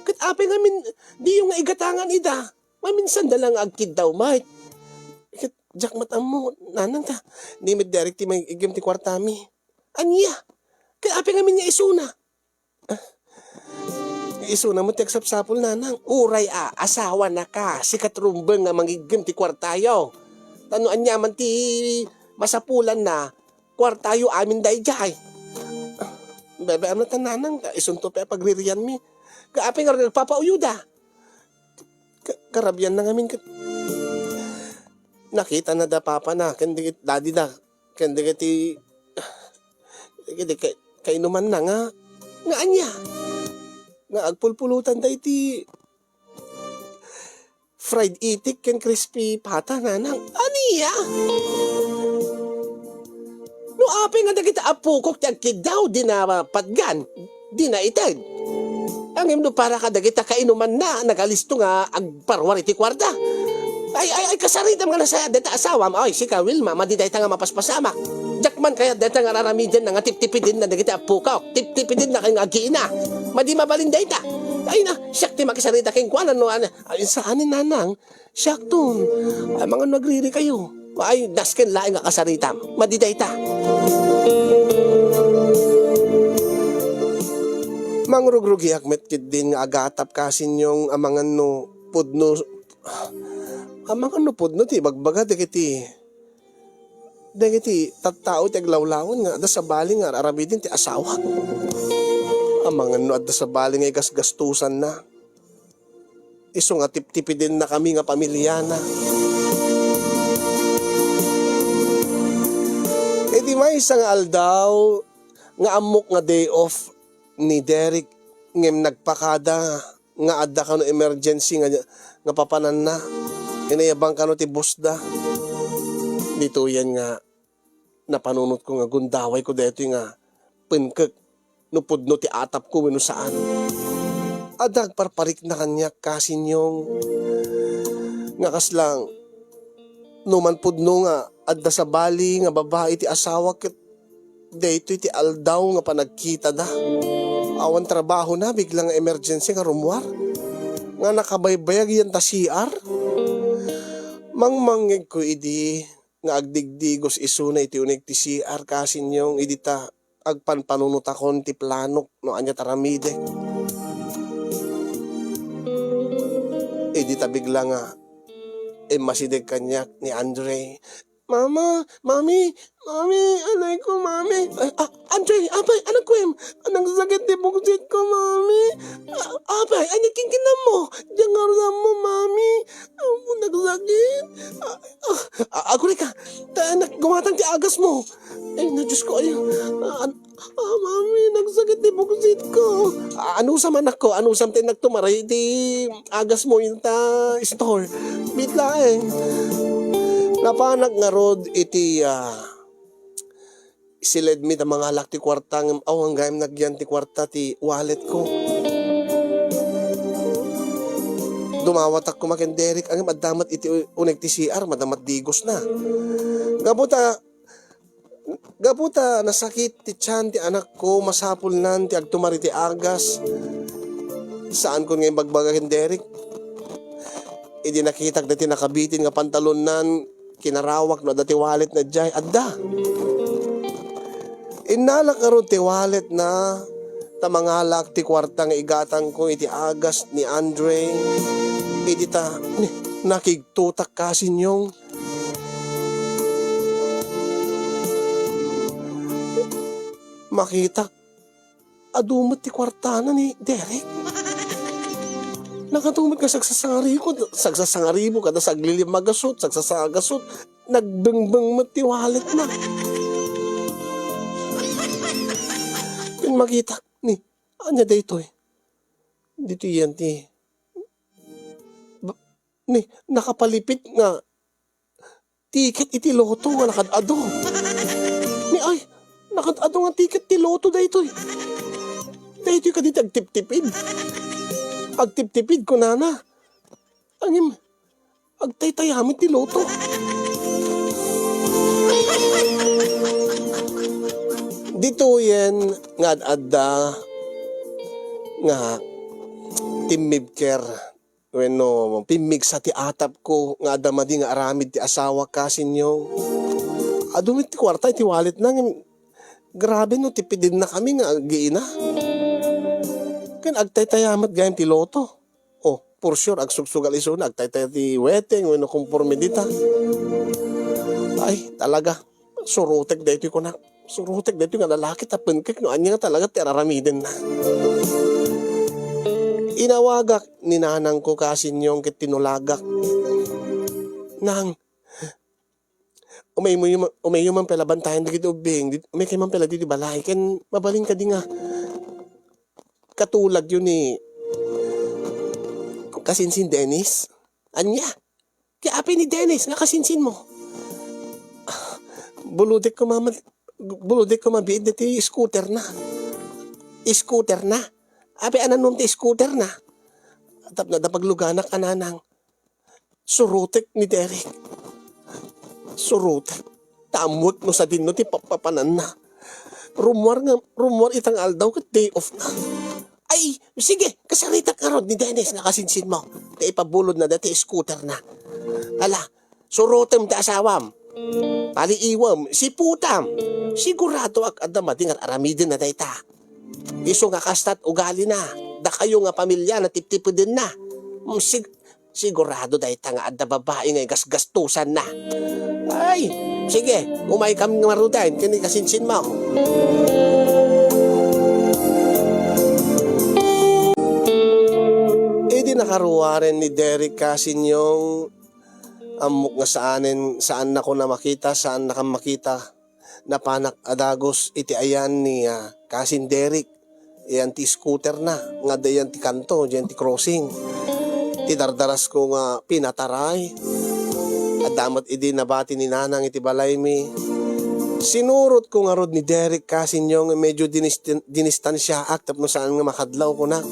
Ket apay ngamin, diyo nga igatangan ida? Maminsanda la nga agkiddaw met. Ket diak met ammo, Nanang, ta ni met Derek ti mangigim ti kuartami. Ania? Ket apay ngamin nga isuna? Isuna met ti agsapsapul, Nanang. Uray a, asawanaka, sika ti rumbeng nga mangiggem ti kuartayo. Ta no aniaman ti masapulanna, kuartayo amin daydiay. Bebe, ano ta, Nanang? Isunto pay a pagririanmi. Kaapay nga nagpapauyuda? Ka-, karabian na ngamin ket nakita na da papa na, ken di, daddy da, ken dagiti, dagiti ka-, kainuman na nga, nga ania? Nga agpulpulutan da iti fried itik ken crispy pata, Nanang. Ania? No apay nga dagiti apokok ti agkiddaw, di na patgan, di na ited. Ngem no para kadagita kainuman na, nagalisto nga agparwar iti kuarta. Ay, ay, ay, kasaritam nga nasayaat dayta asawam. Ay, sika, Wilma, madi dayta nga mapaspasamak. Diak man kayat dayta nga ar-aramidenna nga tiptipidenna dagiti apokok. Tiptipidenna ken nga agiina. Madi mabalin dayta. Ay na, siak ti makisarita kenkuana no, ano. Ay, saan ni Nanang? Siakton, amangan no agririkayo. Ay, dasken laeng nga kasaritam. Madi dayta. Mangrugrugiak met ketdin nga agatap, kasinyong, amangan no pudno, amangan no pudno ti ibagbaga dagiti, dagiti tattao ti aglawlawen nga adda sabali nga ar-aramiden ti asawak. Amangan no adda sabali nga igasgastosanna. Isu nga tiptipidennakami nga pamiliana. Iti maysa nga aldaw nga ammok nga day off ni Derek, ngem nagpakada nga adda kano emergency nga, nga papananna. Inayabang kano ti boss da. Ditoyen nga napanunotko nga gundawayko daytoy nga penkek no pudno ti atapko wenno saan. Adda agparparikna kaniak, kasinyong, nga kasla, no man pudno nga adda sabali nga babai ti asawak ket daytoy ti aldaw nga panagkitada. Awan trabahona, bigla nga emergency nga rummuar. Nga nakabaybayag yan ta C R. Mangmangngegko idi nga agdigdigos isuna iti uneg ti C R, kasinyong, idi ta agpanpanunotakon ti planok no ania ti aramidek. Idi ta bigla nga immasideg kaniak ni Andre, "Mama, Mami, Mami, anay ko, Mami." "Ay, ah, Andre, apay, anakkuem? Nagsakit ti buksitko, Mami." "Ah, apay, ania kinkinammo? Diak ngarud ammo, Mami. Ah, nagsakit." "Ah, ah, ah, aguray ka. Ta, nak-, gumatang ti agasmo." Ay, na, Diyos ko, ay, ah, ah, Mami, nagsakit ti buksitko. Ah, anusam, anakko, anusam ti nagtumar iti agasmo ita store. Bitlaeng. Napanak ngarud iti, ah, siledmi ta mangalak ti kuarta, ngem awan gayam nagyan ti kuarta ti walletko. Dumawatak koma ken Derek, ngem adda met iti uneg ti C R, madamagdigosna. Gapu ta, gapu ta nasakit ti tian ti anakko, masapulnan ti agtumar iti agas. Saanko nga imbagbaga ken Derek. Idi nakitak daytoy nakabitin nga pantalonnan, kinarawak no adda ti walletna idiay. Adda. Innalak ngarud ti walletna, ta mangalaak ti kuarta nga igatangko iti agas ni Andre. Idi ta, ni, nakigtotak, kasinyong. Makitak, adu met ti kuartana ni Derek. Nakadumet nga sagsasangaribo, sagsasangaribo kada saglilimagasut, sagsasangagasut, nagbengbeng met ti walletna. Ken makitak, ni, ania daytoy? Ditoy yan ti, ba-, ni, nakapalipit nga tiket iti lotto nga nakad-adu. Ni, ay, nakad-adu nga tiket ti lotto daytoy. Daytoy kadi ti agtiptipid. Agtiptipid, kunana. Ngem, agtaytayam ti lotto. Ditoyen nga ad-adda nga timmibker wenno pimmigsa ti atapko nga adda madi nga aramid ti asawak, kasinyong. Adu met ti kuarta iti walletna, ngem grabe no tipidenna kami nga aggiina. Ken agtaytaya met gayam ti lotto. Oh, for sure, agsugsugal isuna, agtaytaya ti weteng wenno konporme dita. Ay, talaga. Surotek daytoy, kunak. Surotek daytoy nga lalaki, tapno kek no ania nga talaga ti ar-aramidenna. Inawagak ni nanangko, kasinyong, ket tinulagak. Nang, umaykayo man, umaykayo man pay la bantayan dagiti ubbing, di-, umaykay man pay la ditoy balay, ken mabalin kadi nga katulagyo ni kasinsin Dennis? Ania? Ti api ni Dennis nga kasinsinmo. Bulodek koma, bulodek koma biit daytoy scooterna. Scooterna? Api a nanom ti scooterna? Tapno adda pagluganak a nanang. Surotek ni Derek. Surotek. Ta ammoek no sadino ti papapananna. Rummuar nga, rummuar ita nga aldaw ket day off na. Ay, sige, kasaritak ngarud ni Dennis nga kasinsinmo. Ta ipabulodna daytoy scooterna. Ala, surotem ti asawam. Paliiwem, siputam. Siguradoak adda madi nga ar-aramidenna dayta. Isu nga kasta ti ugalina, dakayo nga pamiliana tiptipedenna. Mm, sig-, sigurado dayta nga adda babai nga igasgastosanna. Ay, sige, umaykam ngaruden ken ni kasinsinmo. Idi nakaruaren ni Derek, kasinyong, ammok nga saanen, saannakon a makita, saannakam makita. Napanak a dagus iti ayan ni, ah, kasin Derek. Iyan ti scooterna, nga adda iyan ti kanto, diyan ti crossing. Ti dardarasko nga pinataray. Adda met idi nabati ni Nanang iti balaymi. Sinurotko ngarud ni Derek, kasinyong, medyo dinistin-, dinistansiaak tapno saan nga makadlaw, kunak.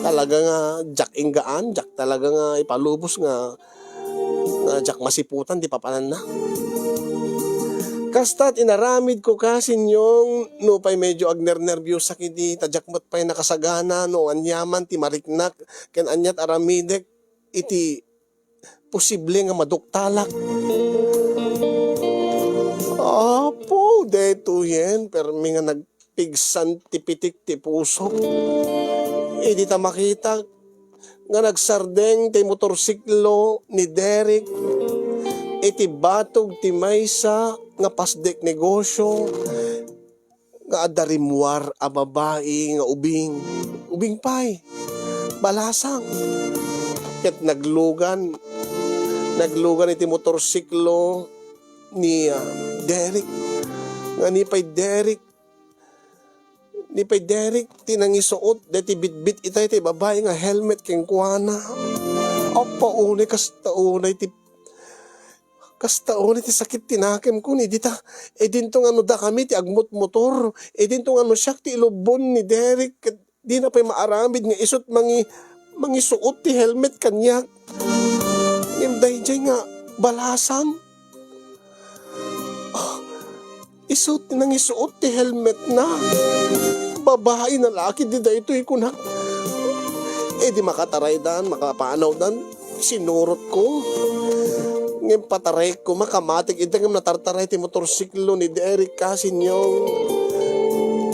Talaga nga diak inggaan, diak talaga nga ipalubos nga nga diak masiputan ti papananna. Kasta ti inaramidko, kasinyong, nupay medyo agnernerbiosak idi, ta diak met pay nakasagana no aniaman ti mariknak ken aniat aramidek iti posible nga maduktalak. Apo, daytoyen, permi nga nag-, pigsan ti pitik ti pusok. Idi ta makitak nga nagsardeng ti motorsiklo ni Derek iti batog ti maysa nga pasdek negosyo nga adda rimmuar a babai nga ubing, ubing pay, balasang. Ket naglugan, naglugan iti motorsiklo ni, ah, Derek. Nga ni pay Derek, ni pay Derek ti nangisuot daytoy bitbit itay ti babai nga helmet kenkuana. Appa, unay kasta unay ti, kasta unay ti sakit ti nakemko ni dita. E dinto nga no dakami ti agmotmotor, e dinto nga no siak ti ilubbon ni Derek, ket dina pay maaramid nga isut mangi-, mangisuot ti helmet kaniak. Ngem daydiay nga balasang, ah, isu ti nangisuot ti helmetna. Babai, nalaki di daytoy, kunak. Idi makataraydan, makapanawdan, sinurotko. Ngem patarayek koma, kamatik ida ngem natartaray ti motorsiklo ni Derek, kasinyong.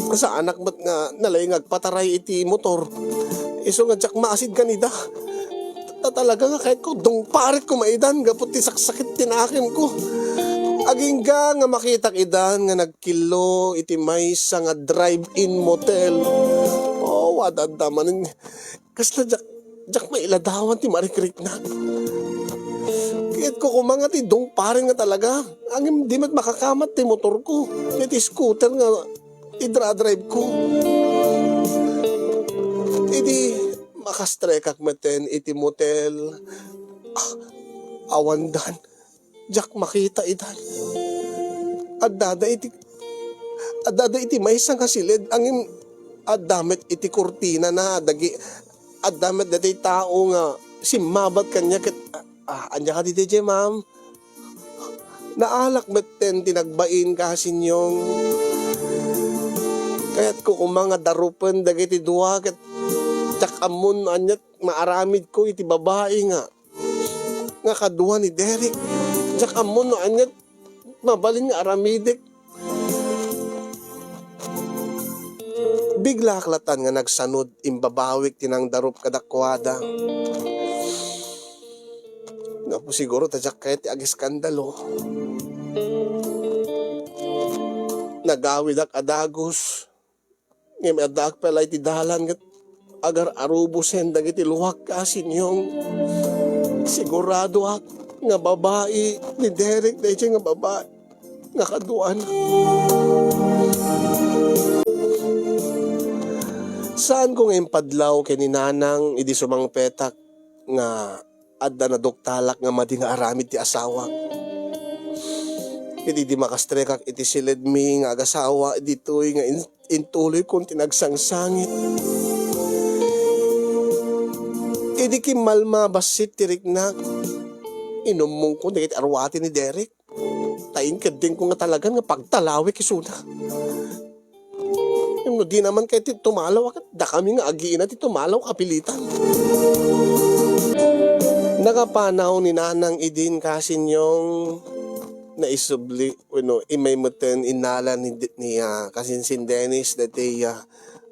Saanak met nga nalaing nga agpataray iti motor. Isu nga diak maasid kanida. Ta talaga nga kayatko, dungparik koma idan gapu ti saksakit ti nakemko. Agingga nga makitak idan nga nagkillo iti maysa nga drive-in motel. Oh, adda manen. Kasla diak, diak mailadawan ti marikriknak. Kayatko koma nga ti dungparen nga talaga. Ngem di met makakamat ti motorko. Iti scooter nga idra-drive ko. Idi makastrekak meten iti motel, ah, awandan. Diak makita idan. Addada iti, addada iti maysa nga siled, ngem adda met iti kurtinana, dagi, adda met daytoy tao nga simmabat kaniak ket, ah, ania kadi daydiay, ma'am? Naalak metten ti nagbain, kasinyong. Kayatko koma nga darupen dagiti dua ket diak ammon no aniat maaramidko iti babai nga nga kadua ni Derek. Diak ammo no ania mabalin nga aramidek. Biglaak latan nga nagsanud, imbabawik ti nangdarup kadakuada. Gapu siguro ta diak kayat ti agiskandalo. Nagawidak a dagus. Ngem addaak pay la iti dalan ket agar-arubosen dagiti luak, kasinyong. Siguradoak nga babai ni Derek daydiay nga babai nga kaduana. Saanko nga impadlaw ken ni Nanang idi sumangpetak nga adda naduktalak nga madi nga aramid ti asawak. Ket idi makastrekak iti siledmi nga agasawa, ditoy nga in-, intuloykon ti nagsangsangit. Idi kimmalma bassit ti riknak, inummongko dagiti aruaten ni Derek. Ta inkeddengko nga talagan nga pagtalawek isuna. Ngem no dina man kayat ti tumalaw, ket dakami nga agiina ti tumalaw, kapilitan. Nakapanaw ni Nanang idin, kasinyong, naisubli wenno immay metten innala ni, ni, ah, kasinsin Dennis daytoy, ah,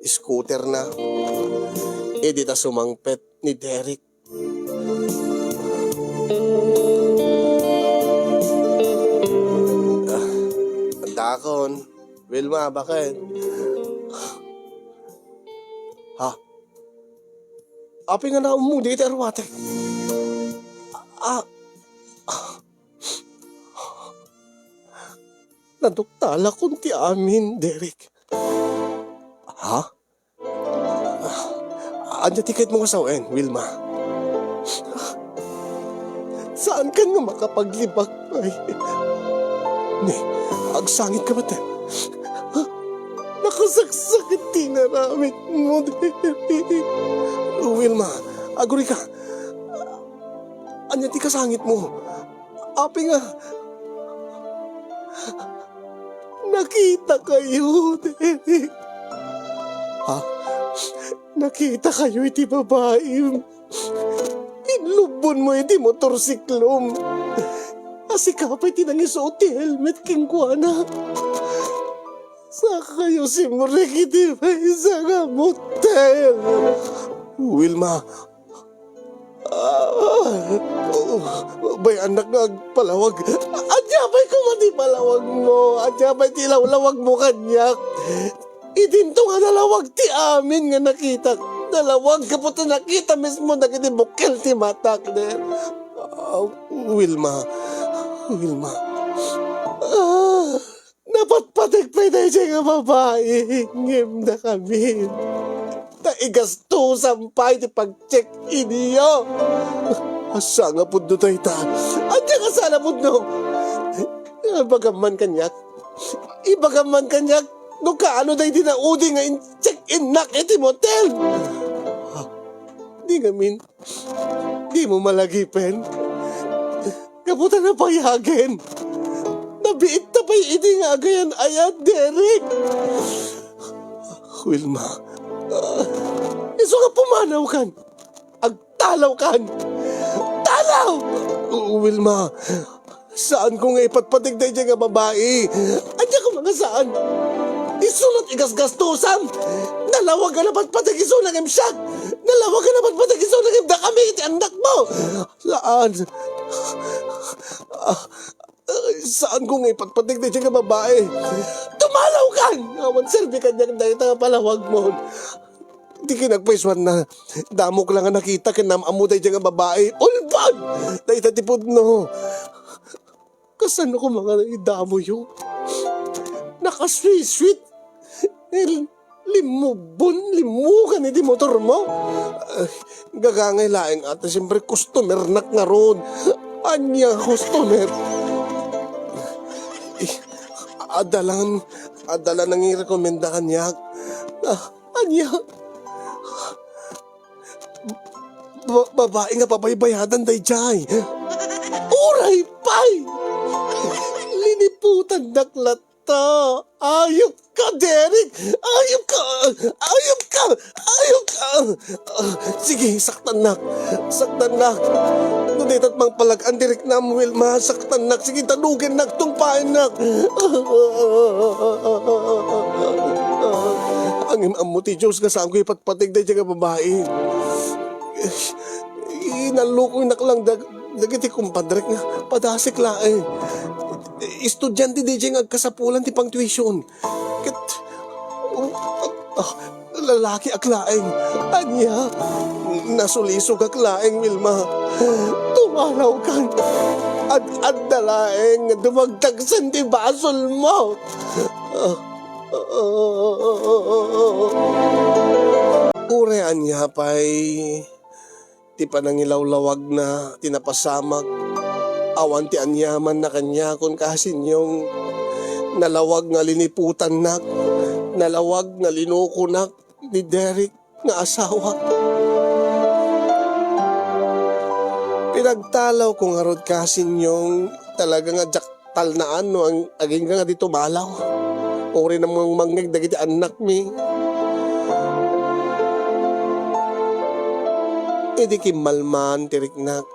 scooterna. Idi ta sumangpet ni Derek. Ah, andakon. Wilma, bakit? Ha? Apay nga naummong dagiti aruatek? Ah, ah, naduktalakon ti amin, Derek. Ha? Ania ti kayatmo nga sawen, Wilma? Saankan nga makapaglibak pay? Ne, agsangitka met. Nakasaksakit ti inaramidmo, Derek. Wilma, agurika. Ania ti kasangitmo? Apay nga nakitakayo, Derek? Ha? Nakitakayo iti babaim. Inlubbonmo iti motorsiklom. A, sika pay ti nangisuot ti helmet kenkuana. Sakakayo simrek iti maysa nga motel. Wilma, ah, oh, bay-annak nga agpalawag. Ania pay koma ti palawagmo? Ania pay ti ilawlawagmo kaniak? Idinto nga nalawag ti amin nga nakitak. Nalawag gapu ta nakita mismo dagiti bukel ti matak, ne? Ah, Wilma, Wilma. Ah. Napatpatek pay daydiay nga babai, ngem dakami. Ta igastosan pay ti pag-check-inyo. Asa nga pudno dayta? Ania nga saan a pudno? Ibagam man kaniak. Ibagam man kaniak no kaano daydi naudi nga in-check-innak iti motel. Di ngamin, dimo malagipen. Gapu ta napayagen. Nabiit ta pay idi nga agayan-ayat, Derek. Wilma, ah, isu nga pumanawkan. Agtalawkan. Talaw! Wilma, saanko nga ipatpatek daydiay nga babai. Ania koma nga saan? Isu la't igasgastusam. Nalawag nga napatpatek isuna nga imsiak. Nalawag nga napatpatek isuna nga imdakami iti annakmo. Saan? Ah, ah, saanko nga ipatpatek daydiay nga babai. Tumalawkan! Awan serbi kaniak dayta nga palawagmon. Di kinagpaysuanna. Damok la nga nakita ken naam-ammo daydiay nga babai. Ulbod! Dayta ti pudno. Kasano koma nga naidamoyo? Nakasweet-sweet. Lim-, limmubon, limmugan iti motormo. Ay, gagangay laeng ata, siyempre, customernak ngarud. Ania, customer? Eh, adda lang, adda lang nangirekomenda kaniak. Ah, ania? Ba-, babai nga pabaybayadan daydiay. Uray pay! Liniputannak latta. Ayop ka, Derek! Ayop ka! Ayop ka! Ayop ka! Ah, sige, saktannak. Saktannak. No dayta't mangpalag-an ti riknam, Wilma, saktannak. Sige, tanugennak, tungpaennak. Ngem ammo ti Dios nga saanko ipatpatek daydiay nga babai. Inallukoynak lang dag-, dagiti kumpadrek nga padasik laeng. Estudiante daydiay nga agkasapulan ti pangtuition. Ket, oh, ah, lalakiak laeng. Ania? Nasulisogak laeng, Wilma. Tumalawkan. Ad-adda laeng nga dumagtagsen ti basolmo. Ah, ah, ah, ah, ah, ah. Uray ania pay ti panangilawlawagna ti napasamak, awan ti aniamanna kaniakon, Kasinyong. Nalawag nga liniputannak, nalawag nga linukonak ni Derek nga asawa. Pinagtalawko ngarud, Kasinyong, talaga nga diak talnaan no ang-, agingga nga di tumalaw. Uray namangmangngeg dagiti annakmi. Idi kimmalmaan ti riknak,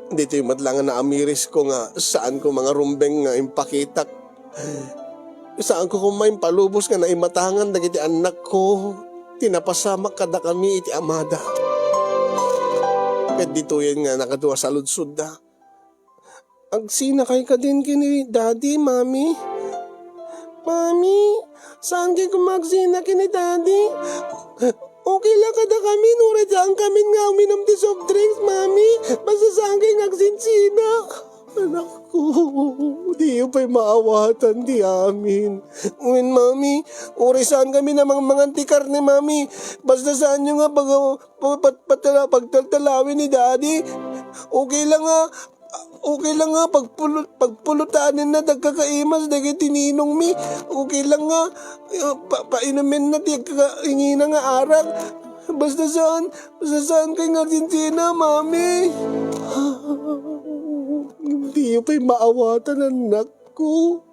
ditoy met la nga naamirisko nga saanko mangarumbeng nga impakitak. Saanko koma impalubos nga naimatangan dagiti annakko ti napasamak kadakami iti amada. Ket ditoyen nga nakadua saludsodda. Agsinakayo kadin ken ni Daddy, Mami? Mami, saan kay koma agsina ken ni Daddy? Okay la kadakami, no uray saankamin nga uminum ti soft drinks, Mami. Basta saan kay nga agsinsina. Anakko, diyo pay maawatan ti amin. Wen, Mami, uray saankami nga mangmangan ti karne, Mami. Basta saanyo nga pag-, pa-, pat-, patala-, pagtaltalawen ni Daddy. Okay la nga, okay la nga pagpulo-, pagpulotanenna ti agkakaimas dagiti ninongmi. Okay la nga, eh, pa-, painumenna ti agkakaingina nga arak. Basta saan, basta saan kay nga agsinsina, Mami. Diyo pay maawatan, annakko.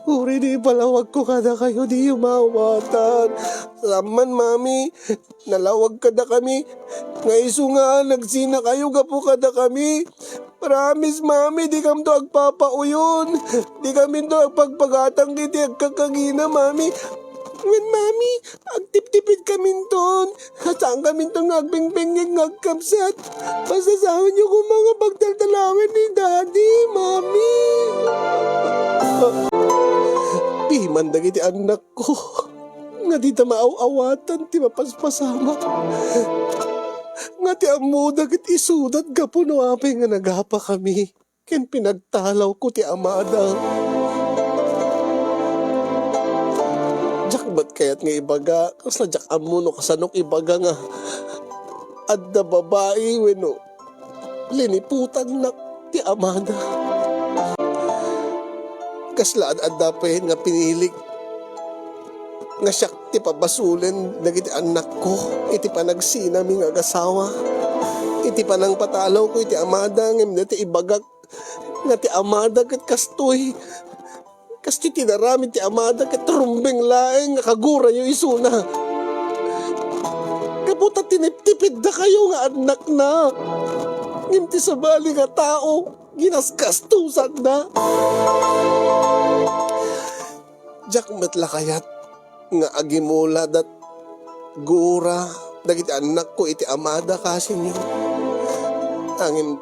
Uray no ipalawagko kadakayo, diyo maawatan. Saan man, Mami, nalawag kadakami nga isu nga nagsinakayo gapu kadakami. Promise, Mami, dikamto agpapauyon. Dikaminto agpagpagatang iti agkakangina, Mami. Wen, Mami, agtiptipidkaminton. Saankaminton nga agbengbengneg nga agkabsat. Basta saanyo koma nga pagtaltalawen ni Daddy, Mami. Piman dagiti annakko nga dida maaw-awatan ti mapaspasamak. Nga ti ammoda ket isuda ti gapu no apay nga nagapakami ken pinagtalawko ti amada. Diak met kayat nga ibaga, kasla diak ammo no kasanok ibaga nga adda babai wenno liniputannak ti amada. Kasla ad-adda pay nga pinilik nga siak ti pabasolen dagiti annakko iti panagsinami nga agasawa, iti panangpatalawko iti amada, ngem dayta ibagak nga ti amada ket kastoy. Kastoy ti inaramid ti amada ket rumbeng laeng nga kagurayo isuna. Gapu ta tiniptipiddakayo nga annakna, ngem ti sabali nga tao, ginasgastosanna. Diak met la kayat nga agimuladat gura dagiti annakko iti amada, kasinyo. Ngem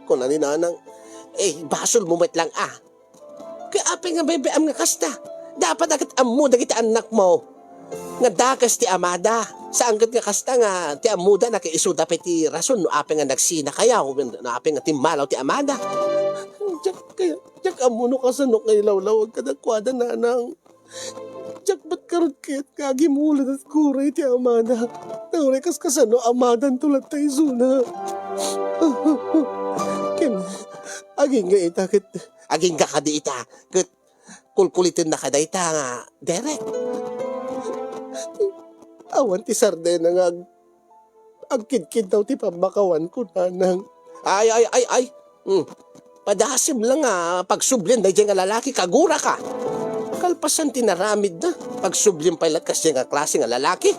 kuna ni nanang, "Eh, basolmo met lang, a. Kaya apay nga baybayam nga kasta? Dapat a ket ammo dagiti annakmo nga dakes ti amada. Saan ket nga kasta nga ti ammoda nga ket isuda pay ti rason no apay nga nagsinakayo, no apay nga timmalaw ti amada." Diak kaya, diak ammo no kasano nga ilawlawag kadakuada, nanang. Diak met ngarud kayat nga agimuladat gura iti amada. Uray kas kasano, amadanto latta isuna. Ken, agingga ita ket, agingga kadi ita ket kulkulitennaka dayta nga Derek. Awan ti sardena nga ag-, agkidkiddaw ti pammakawanko, nanang. Ay, ay, ay, ay. Hmm. Padasem lang nga pagsublien daydiay nga lalaki, kaguraka. Kalpasan ti naramidna, pagsublien pay latta kasdiay nga klase nga lalaki.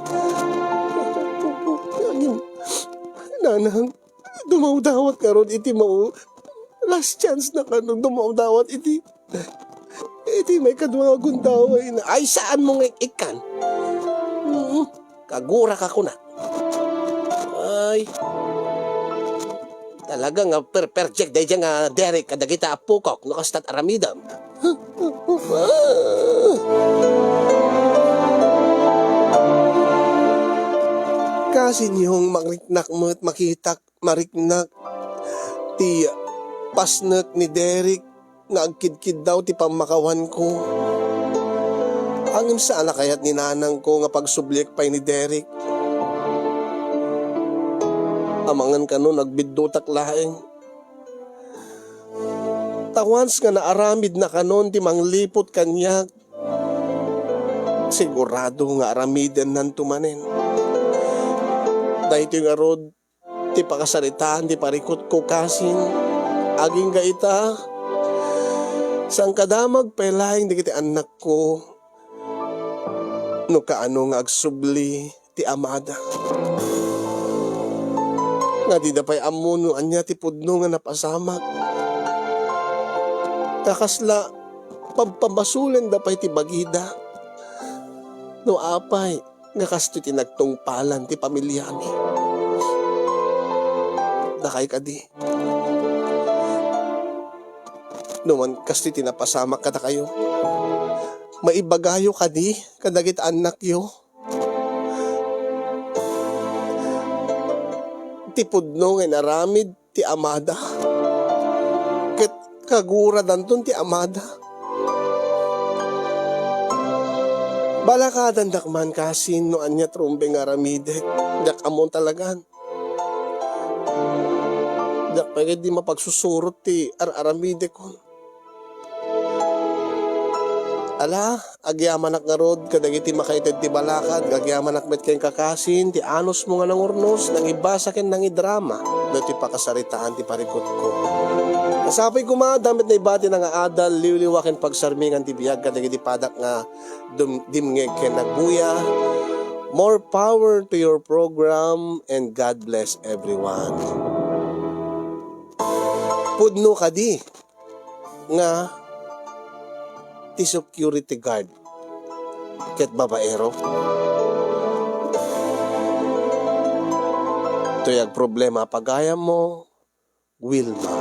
Nanang, dumawdawat ngarud iti mau-, last chance na kano, dumawdawat iti, iti maikadua nga gundawayna. Ay, saanmo nga ik-ikkan? Mm, kaguraka kuna. Ay. Talaga nga per-, perfect daydiay nga Derek kadagita a pukok no kastat aramidem. Kasinyo, mariknak met makitak, mariknak ti pasnek ni Derek nga agkidkiddaw ti pammakawanko. Ngem saan a kayat ni nanangko nga pagsubliek pay ni Derek. Amangan kanon agbiddutak laeng. Ta once nga naaramidna kanon ti mangliput kaniak, sigurado nga aramidennanto manen. Daytoy ngarud ti pakasaritaan ti parikutko, kasin, agingga ita, sangkadamag pay laeng dagiti annakko no kaano nga agsubli ti amada. Nga dida pay ammo no ania ti pudno nga napasamak. Kakasla, pabpabasolenda pay ti bagida. No apay nga kastoy ti nagtungpalan ti pamiliami. Dakay kadi. No man kastoy ti napasamak kadakayo, maibagayo kadi kadagiti annakyo ti pudno nga inaramid ti amada, ket kaguradanton ti amada. Balakadandak man kasin no ania ti rumbeng nga aramidek. Diak ammon talagan. Diak pay ketdi mapagsusurot ti ar-aramidekon. Ala, agyamanak ngarud kadagiti makaited ti balakad, agyamanak met kenka kasin ti anusmo nga nangurnos, nangibasa ken nangidrama daytoy pakasaritaan ti parikutko. Nasapay koma, dayta met naibatina nga adal, liwliwa ken pagsarmingan ti biag kadagiti padak nga dum-, dimngeg ken nagbuya. More power to your program and God bless everyone. Pudno kadi nga ti security guard ket babaero? Toy agproblema a pagayammo, Wilma.